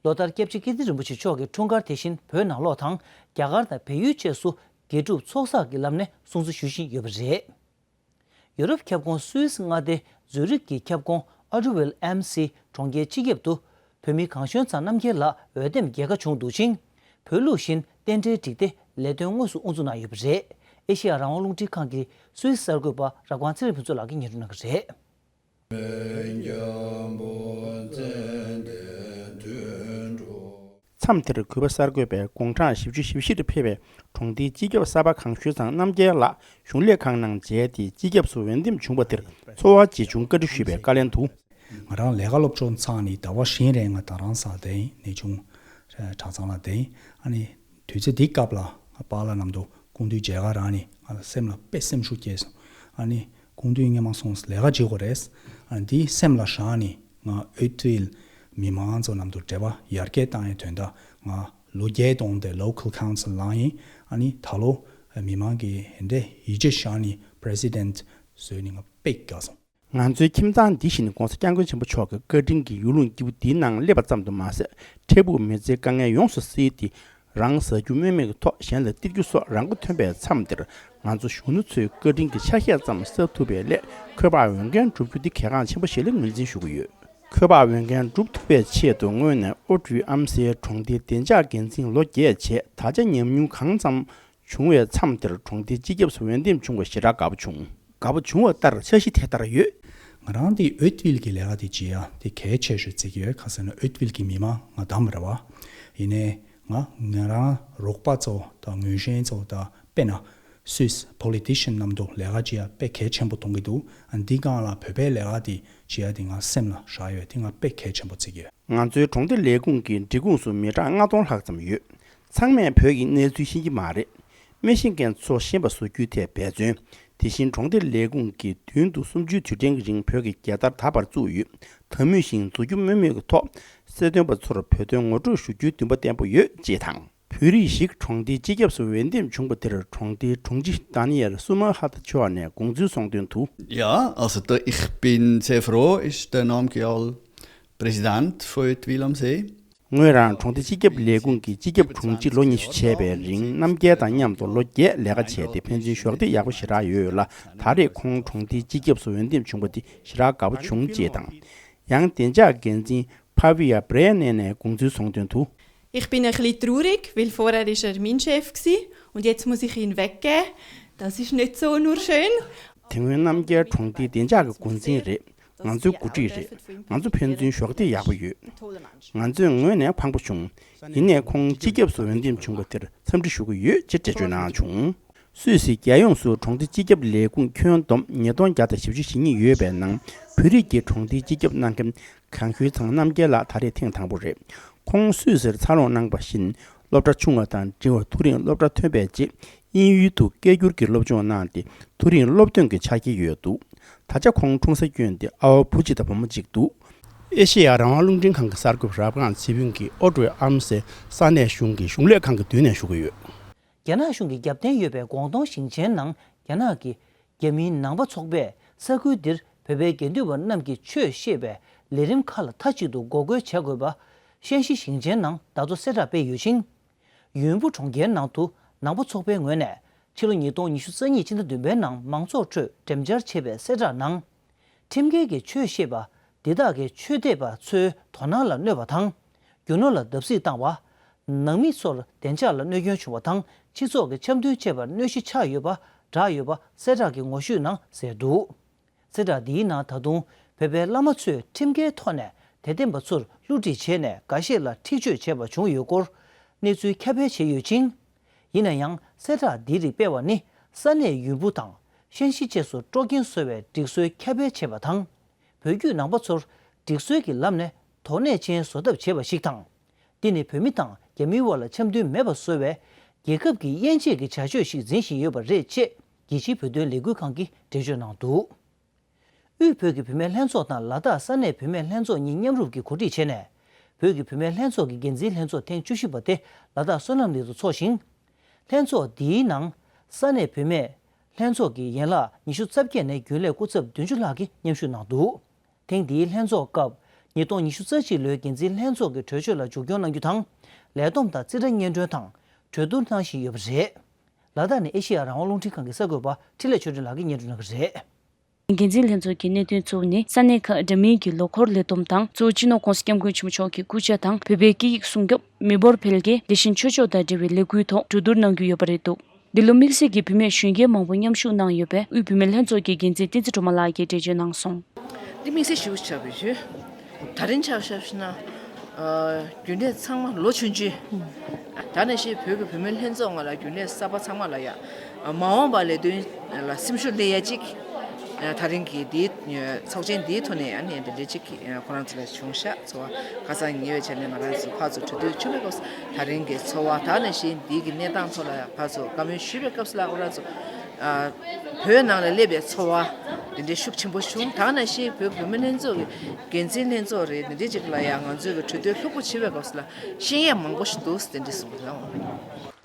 ལོ་ལྟར་སྐྱབས་རྗེ་ཀིརྟི་རིན་པོ་ཆེ་མཆོག་གི་འཁྲུངས་སྐར་དེ་བཞིན་བོད་ནང་ལོགས་དང་རྒྱ་གར་དང་བལ་ཡུལ་བཅས་སུ་དགེ་སྒྲུབ་ཚོགས་བསགས་ཀྱི་ལམ་ནས་སྲུང་བརྩི་ཞུ་བཞིན་ཡོད་པ་རེད། ཡོ་རོབ་ཁྱབ་ཁོངས་སུད་སི་མངའ་སྡེ་ཛུ་རིག་གི་ཁྱབ་ཁོངས་ཨ་ཏུ་ཝིལ་ཨེམ་སི་གྲོང་ཁྱེར་སྤྱི་ཁྱབ་ཏུ་བོད་མི་གངས་ལྗོན་ཚང་རྣམ་རྒྱལ་ལགས་འོས་འདེམས་རྒྱལ་ཁ་བྱུང་འདུག་ཅིང་། བོད་ལུགས་བཞིན་རྟེན་འབྲེལ་སྒྲིག་སྟེ་ལས་དོན་དངོས་སུ་དབུ་འཛུགས་གནང་ཡོད་པ་རེད། ཨེ་ཤེ་ཡ་རང་དབང་རླུང་འཕྲིན་ཁང་གི་སུད་སི་གསར་འགོད་པ་ར་ཀོན་ཚེ་རིང་ཕུན་ཚོགས་ལགས་ཀྱིས་སྙན་སྒྲོན་གནང་གི་རེད། མཚམས་དེར་གུས་པ་གསར་འགོད་པས་དགུང་གྲངས་བཞི་བཅུ་ཞེ་བཞི་ལ་ཕེབས་པའི་གྲོང་སྡེའི་སྤྱི་ཁྱབ་གསར་པ་གངས་ལྗོན་ཚང་རྣམ་རྒྱལ་ལགས་གཞུང་ལས་ཁང་ནང་མཇལ་ཏེ་སྤྱི་ཁྱབ་སུ་འོས་འདེམས་བྱུང་བ་དེར་ཚོར་བ་ཇི་བྱུང་བཀའ་འདྲི་ཞུས་པའི་བཀའ་ལན་དུ། ང་རང་ལས་ཀ་སློབ་སྦྱོང་ཚར་ནས་ཟླ་བ་བཞི་རིང་ང་རྡ་རམ་ས་ལ་བསྡད་ཡིན། གནས་ཆུང་གྲྭ་ཚང་ལ་བསྡད་ཡིན། ཨ་ནི་དུས་ཚོད་འདི་སྐབས་ལ་པཱ་ལགས་མཉམ་དུ་སྐུ་མདུན་མཇལ་ཁ་རག་ནས་ང་ལ་སེམས་ལ་དཔེ་སེམས་ཤུགས་སྐྱེས་སོང་། ཨ་ནི་སྐུ་མདུན་སྔོན་མ་སོང་ལས་ཀ་བྱེད་དགོས་རེད། ཨ་ནི་འདི་སེམས་ལ་བཞག་ནས་ང་ཨོ་ཏུལ་མི་མང་ཚོ་མཉམ་དུ་འབྲེལ་བ་ཡར་རྒྱས་བཏང་ཡའི་དོན་དག་ང་ལོ་བརྒྱད་གཏོང་སྟེ་local council ལངས་ཡིན། ཨ་ནི་ད་ལོ་མི་མང་གིས་དེ་འདྲའི་ཡིད་ཆེས་བཞག་ནས་president བཟོས་ནས་ང་དཔེ་དགའ་སོང་། ང་ཚོའི་ཁྱིམ་ཚང་འདི་བཞིན་༸གོང་ས་༸སྐྱབས་མགོན་ཆེན་པོ་མཆོག་གི་བཀའ་དྲིན་གྱི་ཡུལ་ལུང་སྐྱིད་པོ་འདིའི་ནང་སླེབས་པ་ཙམ་དུ་མ་ཟད། འཕྲལ་ཕུགས་མི་ཚེའི་དཀའ་ངལ་ཡོངས་སུ་སེལ་ཏེ། རང་ཟ་རྒྱུ་སྨོས་མེད་ཀྱི་ཐོག་གཞན་ལ་སྟེར་རྒྱུ་སོགས་རང་མགོ་ཐོན་པའི་མཚམས་འདིར། ང་ཚོ་གཞོན་ནུ་ཚོའི་བཀའ་དྲིན་གྱི་ཆ་ཤས་ཙམ་བསགས་ཐུབ་པའི་སླད། འཁོས་དཔག་འོས་འགན་བསྒྲུབ་རྒྱུ་འདི་གལ་འགངས་ཆེན་པོ་ཞིག་ལ་ངོས་འཛིན་ཞུ་གི་ཡོད། འཁོས་དཔག་འོས་འགན་བསྒྲུབ་ཐུབ་པའི་ཆེད་དུ་སྔོན་ནས་ཨོ་ཀྲུའུ་ཨམ་སའི་གྲོང་སྡེའི་བདེ་འཇགས་འགན་འཛིན་ལོ་བརྒྱད་བྱས། ད་ཆ་ཉམས་མྱོང་གང་ཙམ། བྱུང་བའི་མཚམས་དེར་གྲོང་སྡེའི་སྤྱི་ཁྱབ་སུ་འོས་འདེམས་བྱུང་བ་ཞེ་དྲག་དགའ་པོ་བྱུང་། དགའ་པོ་བྱུང་བ་ལྟར་འཆར་གཞི་དེ་ལྟར་ཡོད། ང་རང་དེ་ཨོ་ཏུལ་གྱི་ལས་ཀ་དེ་བྱེད་ཡ་དེ་གལ་ཆེ་ཤོས་བརྩི་གི་ཡོད། ག་ཟེར་ན་ཨོ་ཏུལ་གྱི་མི་མང་ང་དམ་རེད་བ། ཡིན་ནའི་ང་ང་རང་རོགས་པ་ཚོ་དང་ངོས་ཤན་ཚོ་དང་དཔེར་ན་སུད་སི་politician རྣམས་དང་ལས་ཀ་བྱེད་ཡ་དཔེ་གལ་ཆེན་པོ་མཐོང་གི་འདུག་ཨ་འདི་སྒང་ལ་བོད་པའི་ལས་ཀ་དེ་བྱེད་ཡ་དེ་ང་སེམས་ལ་བཞག་ཡོད། དེ་ང་དཔེ་གལ་ཆེན་པོ་བརྩི་གི་ཡོད། ང་ཚོའི་གྲོང་སྡེ་ལས་ཁུངས་ཀྱི་སྒྲིག་ཁོངས་སུ་མི་གྲངས་ལྔ་སྟོང་ལྷག་ཙམ་ཡོད། ཚང་མས་བོད་ཀྱི་གནས་ཚུལ་ཤེས་ཀྱི་མ་རེད། མི་ཤེས་མཁན་ཚོ་ཤེས་པ་བཟོ་རྒྱུའི་ཐད་འབད་བརྩོན། དེ་བཞིན་གྲོང་སྡེ་ལས་ཁུངས་ཀྱིས་མདུན་དུ་གསུམ་བཅུའི་དུས་དྲན་གྱི་རིང་བོད་ཀྱི་རྒྱལ་དར་དག་པར་བཙུགས་ཡོད། ད་མུས་བཞིན་འཛུགས་སྐྱོང་དམོད་མོས་ཀྱི་ཐོག་སྲིད་དོན་པ་ཚོར་བོད་དོན་ངོ་སྤྲོད་ཞུ་རྒྱུའི་འདུན་པ་བརྟན་པོ་ཡོད་ཅེས་དང་། བོད་རིགས་ཤིག་གྲོང་སྡེའི་སྤྱི་ཁྱབ་སུ་འོས་འདེམས་བྱུང་བ་དེར་གྲོང་སྡེའི་དྲུང་ཆེ་ད་ནི་ཡལ་སུ་མ་ཧ་ཐ་ཆོ་ནས་དགོངས་ཚུལ་གསུངས་དོན་དུ། Ja, also da, ich bin sehr froh, ist der Namgyal Präsident für Wielamsee. ངོས་རང་གྲོང་སྡེ་སྤྱི་ཁྱབ་ལས་ཁུངས་ཀྱི་སྤྱི་ཁྱབ་དྲུང་ཆེ་ལོ་ཉི་ཤུ་བྱས་པའི་རིང་རྣམ་རྒྱལ་དང་མཉམ་དུ་ལོ་བརྒྱད་ལས་ཀ་བྱས་ཏེ་ཕན་ཚུན་གཞོགས་འདེགས་ཡག་པོ་ཞེ་དྲག་ཡོད་ལ། ད་རེས་ཁོང་གྲོང་སྡེའི་སྤྱི་ཁྱབ་སུ་འོས་འདེམས་བྱུང་བ་དེ་ཞེ་དྲག་དགའ་པོ་བྱུང་ཅེས་དང་། ཡང་བདེ་འཇགས་འགན་འཛིན་ཕ་བི་ཡ་བྷི་རེ་ནེ་ནས་དགོངས་ཚུལ་གསུངས་དོན་དུ། Ich bin ein bisschen traurig, weil vorher ist er mein Chef gewesen und jetzt muss ich ihn weggeben. Das ist nicht so nur schön. དེ་སྔོན་རྣམ་རྒྱལ་གྲོང་སྡེའི་བདེ་འཇགས་ཀྱི་འགོ་འཛིན་རེད། ང་ཚོའི་འགོ་ཁྲིད་རེད། ང་ཚོ་ཕན་ཚུན་གཞོགས་འདེགས་ཡག་པོ་ཡོད། ང་ཚོའི་ངོས་ནས་ཕངས་པོ་བྱུང་། ཡིན་ནའི་ཁོང་སྤྱི་ཁྱབ་སུ་འོས་འདེམས་བྱུང་བ་དེར་འཚམས་འདྲི་ཞུ་གི་ཡོད་ཅེས་འགྲེལ་བརྗོད་གནང་བྱུང་། སུད་སི་རྒྱལ་ཡོངས་སུ་གྲོང་སྡེ་སྤྱི་ཁྱབ་ལས་ཁུངས་ཁྱོན་བསྡོམས་ཉིས་སྟོང་བརྒྱ་དང་བཞི་བཅུ་ཞེ་གཉིས་ཡོད་པའི་ནང་བོད་རིགས་ཀྱི་གྲོང་སྡེའི་སྤྱི་ཁྱབ་གནང་མཁན་གངས་ཤུལ་ཚང་རྣམ་རྒྱལ་ལགས་ད་རེས་ཐེངས་དང་པོ་རེད། ཁོང་སུད་སིར་འཚར་ལོངས་གནང་བ་བཞིན་སློབ་གྲྭ་ཆུང་བ་དང་འབྲིང་བ་མཐོ་རིམ་སློབ་གྲྭ་ཐོན་པའི་རྗེས་དབྱིན་ཡུལ་དུ་སྐད་སྒྱུར་གྱི་སློབ་སྦྱོང་གནང་སྟེ་མཐོ་རིམ་སློབ་ཐོན་གྱི་ཆ་རྐྱེན་ཡོད་འདུག་ད་ཆ་ཁོང་འཁྲུངས་ས་ཁྱོན་དེ་ཨ་བ་བུ་གཅིག་དང་བུ་མོ་གཅིག་འདུག་ཨེ་ཤེ་ཡ་རང་དབང་རླུང་འཕྲིན་ཁང་གི་གསར་འགོད་པ་རབ་སྒང་ཚེ་ཕུན་གྱིས་ཨོ་ཀྲོའི་ཨམ་སའི་ས་གནས་གཞུང་གི་གཞུང་ལས་ཁང་གི་མདུན་ནས་ཞུ་གི་ཡོད། རྒྱ་ནག་གཞུང་གི་རྒྱབ་རྟེན་ཡོད་པའི་ཀོང་ཏུང་ཞིང་ཆེན་ནང་རྒྱ་ནག་གི་རྒྱ་མིའི་ནང་པ་ཚོགས་པས་ས་ཁུལ་འདིར་བོད་པའི་དགེ་འདུན་པ་རྣམས་ཀྱིས་ཆོས་བཤད་པའི་ལས་རིམ་ཁག་ལ་མཐའ་གཅིག་ཏུ་འགོག་རྒོལ་བྱ་དགོས་པ་ཤན་ཤི་ཞིང་ཆེན་ནང་བརྡ་ཐོ་གསལ་བསྒྲགས་སྤེལ་ཡོད་ཅིང་། ཡུམ་བུ་གྲོང་ཁྱེར་ནང་དུ་ནང་པ་ཚོགས་པའི་ངོས་ནས་ཕྱི་ལོ་ཉིས་སྟོང་ཉི་ཤུ་རྩ་གཉིས་ཕྱི་ཟླ་བདུན་པའི་ནང་མང་ཚོགས་ཁྲོད་འགྲེམས་འཆར་བྱས་པའི་གསལ་བསྒྲགས་ནང་། ཁྲིམས་འགལ་གྱི་ཆོས་བཤད་པ་འདི་དག་གིས་ཆོས་དད་པ་ཚོའི་དོ་སྣང་ལ་གནོད་པ་དང་། རྒྱུ་ནོར་ལ་བརྡབ་གསིག་བཏང་བ། ནང་མི་ཚོར་བདེ་འཇགས་ལ་གནོད་སྐྱོན་བྱུང་བ་དང་སྤྱི་ཚོགས་ཀྱི་འཆམ་མཐུན་བཅས་པར་གནོད་གཞི་ཆགས་ཡོད་པ་བསྒྲགས་ཡོད་པ་གསལ་བསྒྲགས་ཀྱི་ངོ་བཤུས་ནང་གསལ་འདུག་གསལ་བསྒྲགས་འདིའི་ནང་ད་དུང་བོད་པའི་བླ་མ་ཚོས་ཁྲིམས་འགལ་ཐོག་ནས་དད་ལྡན་པ་ཚོར་བསླུ་བྲིད་བྱས་ནས་འགའ་ཤས་ལ་འཁྲིག་སྤྱོད་བྱས་པ་བྱུང་ཡོད་སྐོར་གནས་ཚུལ་ཁྱབ་སྤེལ་བྱས་ཡོད་ཅིང་། ཡིན་ན་ཡང་གསལ་བསྒྲགས་འདིའི་རིགས་སྤེལ་བ་ནི་ས་གནས་ཡུམ་བུ་དང་ཤན་ཤི་བཅས་སུ་དཀྲོག་རྐྱེན་བཟོ་བའི་སྒྲིག་སྲོལ་ཁྱབ་སྤེལ་བྱས་པ་དང་། བོད་བརྒྱུད་ནང་པ་ཚོར་སྒྲིག་སྲོལ་གྱི་ལམ་ནས་དོགས་གནད་ཅན་བཟོ་ཐབས་བྱས་པ་ཞིག་དང་། འདི་ནི་བོད་མི་དང་རྒྱ་མིའི་དབར་ལ་འཆམ་མཐུན་མེད་པ་བཟོ་བའི་རྒྱལ་ཁབ་ཀྱི་དབྱེ་འབྱེད་ཀྱི་བྱ་སྤྱོད་ཞིག་འཛིན་བཞིན་ཡོད་པ་རེད་ཅེས་རྒྱལ་སྤྱིའི་བོད་དོན་ལས་འགུལ་ཁང་གིས་འགྲེལ་བརྗོད་གནང་འདུག་དབུས་བོད་ཀྱི་བུད་མེད་ལྷན་ཚོགས་དང་ལ་དྭགས་ས་གནས་བུད་མེད་ལྷན་ཚོགས་གཉིས་མཉམ་རུབ་ཀྱིས་གོ་སྒྲིག་བྱས་ནས། བོད་ཀྱི་བུད་མེད་ལྷན་ཚོགས་ཀྱི་འགན་འཛིན་ལྷན་ཚོགས་ཐེངས་བཅུ་བཞི་པ་དེ་ལ་དྭགས་བསོད་ནམས་གླིང་དུ་འཚོགས་ཤིང་། ལྷན་ཚོགས་འདིའི་ནང་ས་གནས་བུད་མེད་ལྷན་ཚོགས་ཀྱི་ཡན་ལག་ཉི་ཤུ་རྩ་བརྒྱད་ནས་རྒྱུན་ལས་སྐུ་ཚབ་བདུན་ཅུ་ལྷག་གིས་མཉམ་ཞུགས་གནང་འདུག་ཐེངས་འདིའི་ལྷན་ཚོགས་སྐབས་ཉིས་སྟོང་ཉི་ཤུ་རྩ་གཅིག་ལོའི་འགན་འཛིན་ལྷན་ཚོགས་ཀྱི་གྲོས་ཆོད་ལ་མཇུག་སྐྱོང་གནང་རྒྱུ་དང་། ལས་བསྡོམས་དང་རྩིས་ཁྲ་སྙན་སྒྲོན་དང་གྲོས་བསྡུར་གནང་བཞིན་ཡོད་པ་རེད། ལ་དྭགས་ནས་ཨེ་ཤེ་ཡ་རང་དབང་རླུང་འཕྲིན་ཁང་གི་གསར་འགོད་པ་འཕྲིན་ལས་ཆོས་སྒྲོན་ལགས་ཀྱིས་སྙན་སྒྲོན་གནང་གི་རེད། འགན་འཛིན་ལྷན་ཚོགས་ཀྱི་གནད་དོན་གཙོ་བོ་ནི་ས་གནས་ཁག་འདྲ་མིན་གྱི་ལོ་འཁོར་ལས་བསྡོམས་དང་གཙོ་བོ་སྤྱི་ནོར་༸གོང་ས་༸སྐྱབས་མགོན་ཆེན་པོ་མཆོག་གི་སྐུ་ཕྱྭ་དང་བོད་པའི་སྐད་ཡིག་སྲུང་སྐྱོབ། མི་འབོར་འཕེལ་རྒྱས། དེ་བཞིན་ཆོས་ཕྱོགས་དང་འབྲེལ་བའི་ལས་འགུལ་ཐོག་གྲོས་བསྡུར་གནང་རྒྱུ་ཡོད་པ་རེད་འདུག་འདི་ལོ་དམིགས་བསལ་གྱིས་བུད་མེད་གཞོན་སྐྱེས་མང་པོ་མཉམ་ཞུགས་གནང་ཡོད་པས་དབུས་བུད་མེད་ལྷན་ཚོགས་ཀྱི་འགན་འཛིན་བསྟན་འཛིན་སྒྲོལ་མ་ལགས་ཀྱིས་འགྲེལ་བརྗོད་གནང་སོང་། འདི་དམིགས་བསལ་ཞེ་པོ་ཆགས་པའི་ཡོད། ད་རིང་ཆ་བཞག་ན། ཨ། རྒྱུན་ལས་ཚང་མ་ལོ་ཆུང་ཆུང་། ད་ནས་བཞིན་བོད་ཀྱི་བུད་མེད་ལྷན་ཚོགས་ནང་ལ་རྒྱུན་ལས་གསར་པ་ཚང་མ་ལ་ཡ། མ་འོངས་པ་ལས་དོན་ལ་སེམས་ཤུགས་སླེབས་ཡ་གཅིག་ད་རིང་གི་འདིའི་ཚོགས་ཆེན་འདིའི་ཐོག་ནས་ཨ་ནི་འདི་འདྲ་གཅིག་ཁོ་རང་ཚོ་ལ་བྱུང་ཤག་ཚོར་བ་ཁ་སང་ཉེ་བའི་ཆར་ནས་ང་རང་ཚོ་ཕར་ཚུར་གྲོས་བསྡུར་བྱུང་བའི་སྐབས་སུ་ད་རིང་གི་ཚོར་བ་ད་ནས་བཞིན་འདི་གི་གནས་སྟངས་ཐོག་ལ་ཕར་ཚུར་བཀའ་མོལ་ཞུས་པའི་སྐབས་སུ་ལ་ཁོ་རང་ཚོ། ཨ། བོད་ནང་ལ་སླེབས་པའི་ཚོར་བ་དེ་འདྲའི་ཤུགས་ཆེན་པོ་བྱུང་། ད་ག་ནང་བཞིན་བོད་བུད་མེད་ལྷན་ཚོགས་ཀྱི་འགན་འཛིན་ལྷན་ཚོགས་རེད། དེ་འདྲའི་ཅིག་ལ་ཡང་ང་ཚོའི་གི་གྲོས་བསྡུར་ལྷུག་པོ་བྱེད་པའི་སྐབས་སུ་ལ་ཤེས་ཡས་མང་པོ་ཞིག་འདུག་དེ་འདྲ་གསུངས་པ་རེད།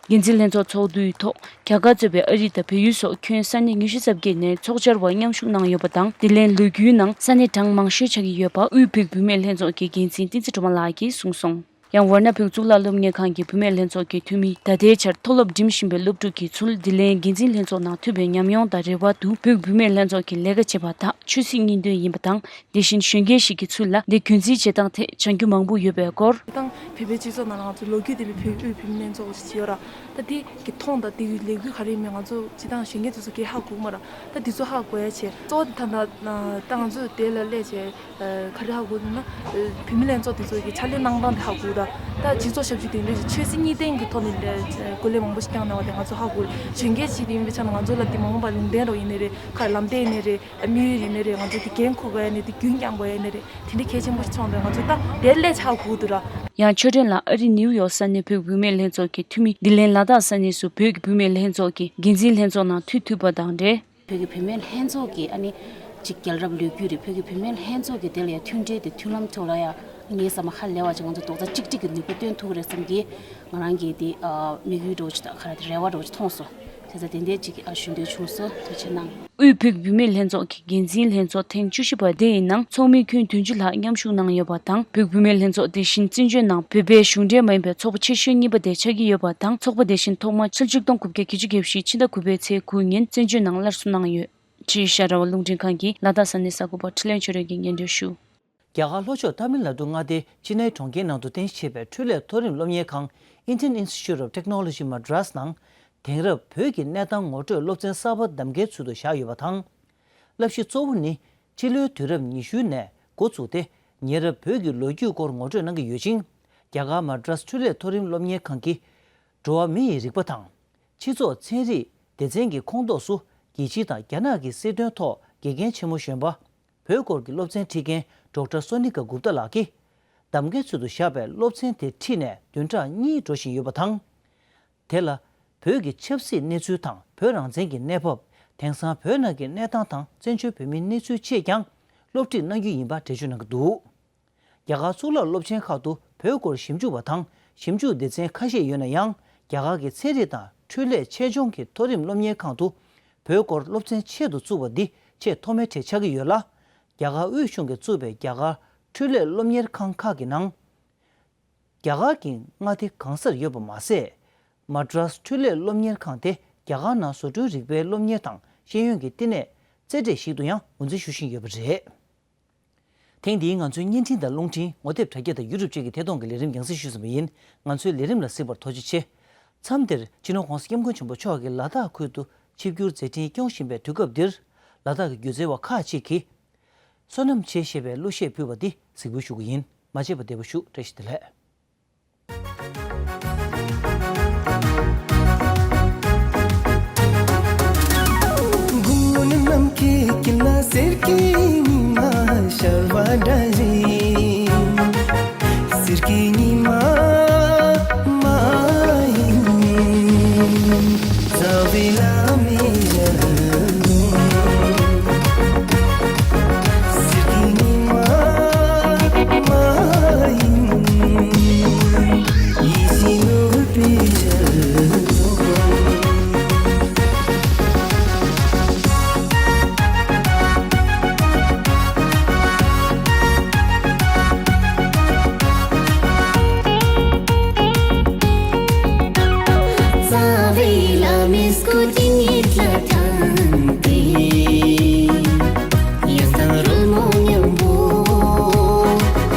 འགན་འཛིན་ལྷན་ཚོགས་ཚོགས་འདུའི་ཐོག་རྒྱ་གར་གཙོས་པའི་ཨ་རི་དང་བལ་ཡུལ་སོགས་ཁྱོན་ས་གནས་ཉི་ཤུ་རྩ་བརྒྱད་ནས་ཚོགས་བཅར་བ་མཉམ་ཞུགས་གནང་ཡོད་པ་དང་། དེ་ལས་ལོ་རྒྱུས་ནང་ས་གནས་གྲངས་མང་ཤོས་ཆགས་ཀྱི་ཡོད་པ་དབུས་བོད་བུད་མེད་ལྷན་ཚོགས་ཀྱི་འགན་འཛིན་བསྟན་འཛིན་སྒྲོལ་མ་ལགས་ཀྱིས་གསུངས་སོང་། ཡང་ཝར་ཎ་བོད་གཙུག་ལག་སློབ་གཉེར་ཁང་གི་བུད་མེད་ལྷན་ཚོགས་ཀྱི་འཐུས་མི་ད་ལྟའི་ཆར་མཐོ་སློབ་འགྲིམ་བཞིན་པའི་སློབ་ཕྲུག་གིས་ཚུར་དེ་ལན་འགན་འཛིན་ལྷན་ཚོགས་ནང་ཐུག་པའི་ཉམས་མྱོང་དང་རེ་བ་དུ་བོད་བུད་མེད་ལྷན་ཚོགས་ཀྱི་ལས་ཀ་བྱེད་པ་དག་ཆོས་སྲིད་གཉིས་དོན་ཡིན་པ་དང་། དེ་བཞིན་གཞོན་སྐྱེས་ཤིག་གིས་ཚུར་ལ་འདི་རྒྱུན་འཛིན་བྱེད་སྟངས་ཐད་བྱ་རྒྱུ་མང་པོ་ཡོད་པའི་སྐོར། ད་བོད་པའི་སྤྱི་ཚོགས་ནང་ལ་ང་ཚོ་ལོ་རྒྱུས་དེ་བས་བོད་དབུས་བུད་མེད་ལྷན་ཚོགས་ཞིག་ཡོད་ར། ད་དེ་གི་མཐོང་དང་དེ་གི་ལས་འགུལ་ག་རེ་ཡིན་མིན་ང་ཚོ་སྤྱིར་བཏང་གཞོན་སྐྱེས་དེ་ཚོ་གས་ཧ་གོ་གི་མ་ར། ད་དེ་ཚོ་ཧ་གོ་ཡ་བྱས་གཙོ་བོ་དེ་ད་ད་ད་ང་ཚོ་དེ་ལ་སླེབས་བྱས། ག་རེ་ཧ་གོ་འདུག་ན། བུད་མེད་ལྷན་ཚོགས་དེ་ཚོ་གི་ཕྱག་ལས་གནང་སྟངས་དེ་ཧ་གོ་ད། ད་སྤྱི་ཚོགས་ཞབས་ཞུ་དེ་འདྲ་ཞིག་ཆོས་སྲིད་གཉིས་ལྡན་གྱི་ཐོག་ནས་འདྲ་སྐུ་ལས་མང་པོ་ཞིག་བསྐྱངས་གནང་བ་དེ་ང་ཚོ་ཧ་གོ་རེད། གཞོན་སྐྱེས་ཞིག་ཡིན་པའི་ཆ་ནས་ང་ཚོ་ལ་དེ་མ་འོངས་པར་ལུང་བསྟན་རོགས་ཡིན་ནི་རེད། ཁ་ལམ་སྟོན་ཡིན་ནི་རེད། དམིགས་ཡུལ་ཡིན་ནི་རེད། ང་ཚོ་དེ་འགན་འཁུར་དགོས་ཡ་ནི་དེ་རྒྱུན་བསྐྱང་དགོས་ཡ་ནི་རེད། དེ་འདྲའི་གལ་ཆེན་པོ་ཞིག་མཐོང་དུས་ང་ཚོ་ད་དེ་སླེབས་ཆགས་དགོས་འདུག་ར། ཡང་ཆོས་སྒྲོན་ལགས་ཨ་རི་ནིའུ་ཡོག་ས་གནས་བོད་བུད་མེད་ལྷན་ཚོགས་ཀྱི་འཐུས་མི་འདི་ལན་ལ་དྭགས་ས་གནས་སུ་བོད་ཀྱི་བུད་མེད་ལྷན་ཚོགས་ཀྱི་འགན་འཛིན་ལྷན་ཚོགས་ནང་ཐུག་ཐུབ་པ་དང་འབྲེལ། བོད་ཀྱི་བུད་མེད་ལྷན་ཚོགས་ཀྱི་ཨ་ནི་ཅིག་རྒྱལ་རབས་ལོ་རྒྱུས་རེད། བོད་ཀྱི་བུད་མེད་ལྷན་ཚོགས་ཀྱི་དེ་ལ་ཡང་མཐུན་སྒྲིལ་དེ་མཐུན་ལམ་ཐོག་ལ་ཡང་ངའི་བསམ་པ་ཧ་ལས་པ་ཅིག་ང་ཚོ་རྡོག་རྩ་གཅིག་སྒྲིལ་གྱི་ནུས་པ་བཏོན་ཐུབ་ཀྱི་རེད་བསམ་གྱི། ང་རང་གི་དེ་དམིགས་ཡུལ་འདྲ་བོ་ཅིག་དང་ག་རེ་རེ་བ་འདྲ་བོ་ཅིག་མཐོང་སོང་། བྱས་ཙང་དེ་འདྲའི་ཅིག་ཞུ་འདོད་བྱུང་སོང་། ཐུགས་རྗེ་གནང་། དབུས་བོད་ཀྱི་བུད་མེད་ལྷན་ཚོགས་ཀྱི་འགན་འཛིན་ལྷན་ཚོགས་ཐེངས་བཅུ་བཞི་པ་དེ་ཡི་ནང་ཚོགས་མི་ཁྱོན་བདུན་ཅུ་ལྷག་མཉམ་ཞུགས་གནང་ཡོད་པ་དང་། བོད་ཀྱི་བུད་མེད་ལྷན་ཚོགས་དེ་བཞིན་བཙན་བྱོལ་ནང་བོད་པའི་གཞུང་འབྲེལ་མ་ཡིན་པའི་ཚོགས་པ་ཆེ་ཤོས་གཉིས་པ་དེ་ཆགས་ཀྱི་ཡོད་པ་དང་། ཚོགས་པ་དེ་བཞིན་ཐོག་མ་ཕྱི་ལོ་ཆིག་སྟོང་དགུ་བརྒྱ་བརྒྱད་ཅུ་གྱ་བཞི་ཕྱི་ཟླ་དགུ་པའི་ཚེས་དགུ་ཉིན་བཙན་བྱོལ་ནང་སླར་གསོ་གནང་ཡོད། ཅེས་ཤ་ར་བ་རླུང་འཕྲིན་ཁང་གིས་ལ་དྭགས་ས་གནས་གསར་འགོད་པ་འཕྲིན་ལས་ཆོས་སྒྲོན་གྱིས་སྙན་སྒྲོན་ཞུ། རྒྱ་གར་ལྷོ་ཕྱོགས་ཏཱ་མིལ་ནཱ་ཌུ་མངའ་སྡེའི་ཅི་ནའི་གྲོང་ཁྱེར་ནང་དུ་རྟེན་གཞི་བྱས་པའི་འཕྲུལ་ལས་མཐོ་རིམ་སློབ་གཉེར་ཁང་Indian Institute of Technology Madras ནང་དེང་རབས་བོད་ཀྱི་གནས་སྟངས་ངོ་སྤྲོད་སློབ་ཚན་གསར་པ་གདམ་ཀའི་ཚུལ་དུ་བཞག་ཡོད་པ་དང་། བསླབ་གཞི་གཙོ་བོ་ནི་སྤྱི་ལོའི་དུས་རབས་ཉི་ཤུའི་ནས་འགོ་བཙུགས་ཏེ་ཉེ་རབས་བོད་ཀྱི་ལོ་རྒྱུས་སྐོར་ངོ་སྤྲོད་གནང་གི་ཡོད་ཅིང་། རྒྱ་གར་Madras་འཕྲུལ་ལས་མཐོ་རིམ་སློབ་གཉེར་ཁང་གིས་འགྲོ་བ་མི་ཡི་རིག་པ་དང་། སྤྱི་ཚོགས་ཚན་རིག་སྡེ་ཚན་གྱི་ཁོངས་གཏོགས་སུ་རྒྱལ་སྤྱི་དང་རྒྱ་ནག་གི་སྲིད་དོན་ཐོག་དགེ་རྒན་ཆེན་མོ་གཞོན་པ། བོད་སྐོར་གྱི་སློབ་ཚན་ཁྲིད་མཁན་Doctor Sonika Gupta་ལགས་ཀྱིས། གདམ་ཀའི་ཚུལ་དུ་བཞག་པའི་སློབ་ཚན་དེ་ཁྲིད་ནས་བདུན་ཕྲག་གཉིས་འགྲོ་བཞིན་ཡོད་པ་དང་། དེ་ལ་བོད་ཀྱི་ཆབ་སྲིད་གནས་ཚུལ་དང་བོད་རང་བཙན་གྱི་གནས་བབ། དེང་སང་བོད་ནང་གི་གནས་སྟངས་དང་བཙན་བྱོལ་བོད་མིའི་གནས་ཚུལ་བཅས་ཀྱང་སློབ་ཁྲིད་གནང་རྒྱུ་ཡིན་པ་འགྲེལ་བརྗོད་གནང་གི་འདུག་རྒྱ་གར་གཙུག་ལག་སློབ་ཆེན་ཁག་ཏུ་བོད་སྐོར་ཞིབ་འཇུག་པ་དང་ཞིབ་འཇུག་སྡེ་ཚན་ཁ་ཤས་ཡོད་ན་ཡང་། རྒྱ་གར་གྱི་ཚན་རིག་དང་འཕྲུལ་ལས་ཆེད་སྦྱོང་གི་མཐོ་རིམ་སློབ་གཉེར་ཁང་དུ་བོད་སྐོར་སློབ་ཚན་ཆེད་དུ་བཙུགས་པ་འདི་ཆེས་ཐོག་མའི་གྲས་ཆགས་ཀྱི་ཡོད་ལ། རྒྱ་གར་དབུས་གཞུང་གིས་བཙུགས་པའི་རྒྱ་གར་འཕྲུལ་ལས་སློབ་གཉེར་ཁང་ཁག་གི་ནང་། རྒྱ་གར་གྱི་མངའ་སྡེ་གང་སར་ཡོད་པ་མ་ཟད། Madras་འཕྲུལ་ལས་སློབ་གཉེར་ཁང་དེ་རྒྱ་གར་ནང་བཟོ་སྐྲུན་རིག་པའི་སློབ་གཉེར་དང་ཤེས་ཡོན་གྱི་བསྟི་གནས་རྩེ་གྲས་ཤིག་ཏུ་ཡང་ངོས་འཛིན་ཞུ་བཞིན་ཡོད་པ་རེད། ཐེངས་འདིའི་ང་ཚོའི་བརྙན་འཕྲིན་དང་རླུང་འཕྲིན་ངོ་དེབ་དྲ་རྒྱ་དང་YouTube་བཅས་ཀྱི་ཐད་གཏོང་གི་ལས་རིམ་རྒྱང་སྲིང་ཞུས་ཟིན་པ་ཡིན། ང་ཚོའི་ལས་རིམ་ལ་གཟིགས་པར་ཐུགས་རྗེ་ཆེ། མཚམས་འདིར་སྤྱི་ནོར་༸གོང་ས་༸སྐྱབས་མགོན་ཆེན་པོ་མཆོག་གིས་ལ་དྭགས་ཁུལ་དུ་ཆིབས་བསྒྱུར་མཛད་འཕྲིན་སྐྱོང་བཞིན་པའི་དུས་སྐབས་འདིར། ལ་དྭགས་ཀྱི་སྒྱུ་རྩལ་བ་ཁག་ཅིག་གིས། བསོད་ནམས་ཆེ་ཞེས་པའི་གླུ་གཞས་ཕུལ་བ་འདི་གཟིགས་འབུལ་ཞུ་གི་ཡིན། མ་མཇལ་བར་བདེ་པོ་བཞུགས། བཀྲ་ཤིས་བདེ་ལེགས། དགུང་ལོ་ནམ་མཁའི་དཀྱིལ་ན་གསེར་གྱི་ཉི་མ་ཤར་བ་འདྲ་ཞིག་གསེར་གྱི་ཉི་མ་མ་ཡིན། རྩ་བའི་བླ་མའི་ཞལ་ལུང་། གསེར་གྱི་ཉི་མ་མ་ཡིན། ཡིད་བཞིན་ནོར་བུའི་ཞལ་ལུང་། རྩ་བའི་བླ་མའི་སྐུ་དྲིན་ཡིད་ལ་དྲན་ཏེ། ཡང་དག་རོལ་མོ་མཉམ་པོ་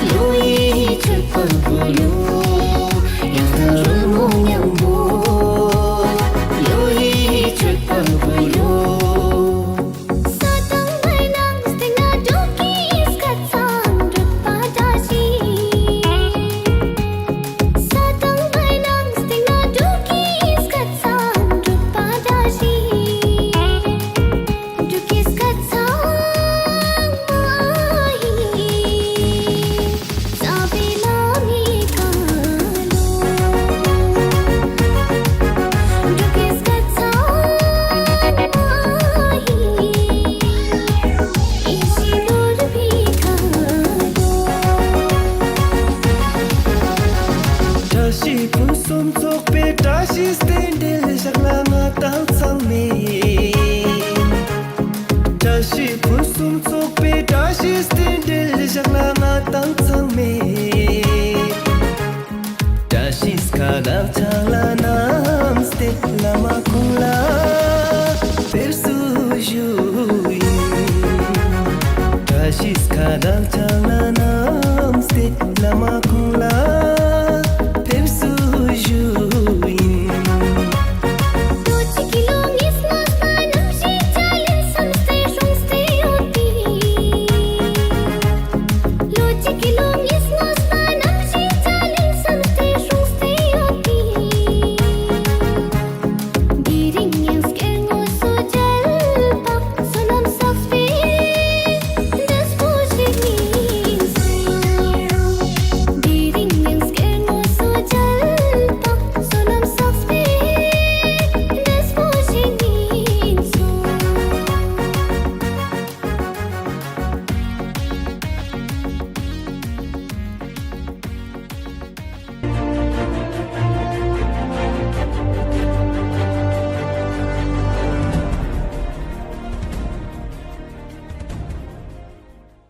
བློ་ཡི་མཆོད་པ་ཕུལ་ལོ། ཡང་དག་རོལ་མོ་མཉམ་པོ་བློ་ཡི་མཆོད་པ་ཕུལ་ལོ། ས་དང་པོའི་ནང་སྟེང་ན་འབྲུག་གི་སྐད་གསང་སྒྲོག་པ་འདྲ་ཞིག་ས་དང་པོའི་ནང་སྟེང་ན་འབྲུག་གི་སྐད་གསང་སྒྲོག་པ་འདྲ་ཞིག་འབྲུག་གི་སྐད་གསང་མ་ཡིན། རྩ་བའི་བླ་མའི་བཀའ་སློབ། འབྲུག་གི་སྐད་གསང་མ་ཡིན། ཡིད་བཞིན་ནོར་བུའི་བཀའ་སློབ། བཀྲ་ཤིས་ཕུན་སུམ་ཚོགས་པའི་བཀྲ་ཤིས་རྟེན་འབྲེལ་ཞག་ལ་ང་དང་ཚང་མས། བཀྲ་ཤིས་ཕུན་སུམ་ཚོགས་པའི་བཀྲ་ཤིས་རྟེན་འབྲེལ་ཞག་ལ་ང་དང་ཚང་མས། བཀྲ་ཤིས་ཁ་དར་ཕྱག་ལ་བསྣམས་ཏེ་བླ་མ་ཁོང་ལ་དཔེར་བསུ་ཞུ་ཡིན། བཀྲ་ཤིས་ཁ་དར་ཕྱག་ལ་བསྣམས་ཏེ་བླ་མ་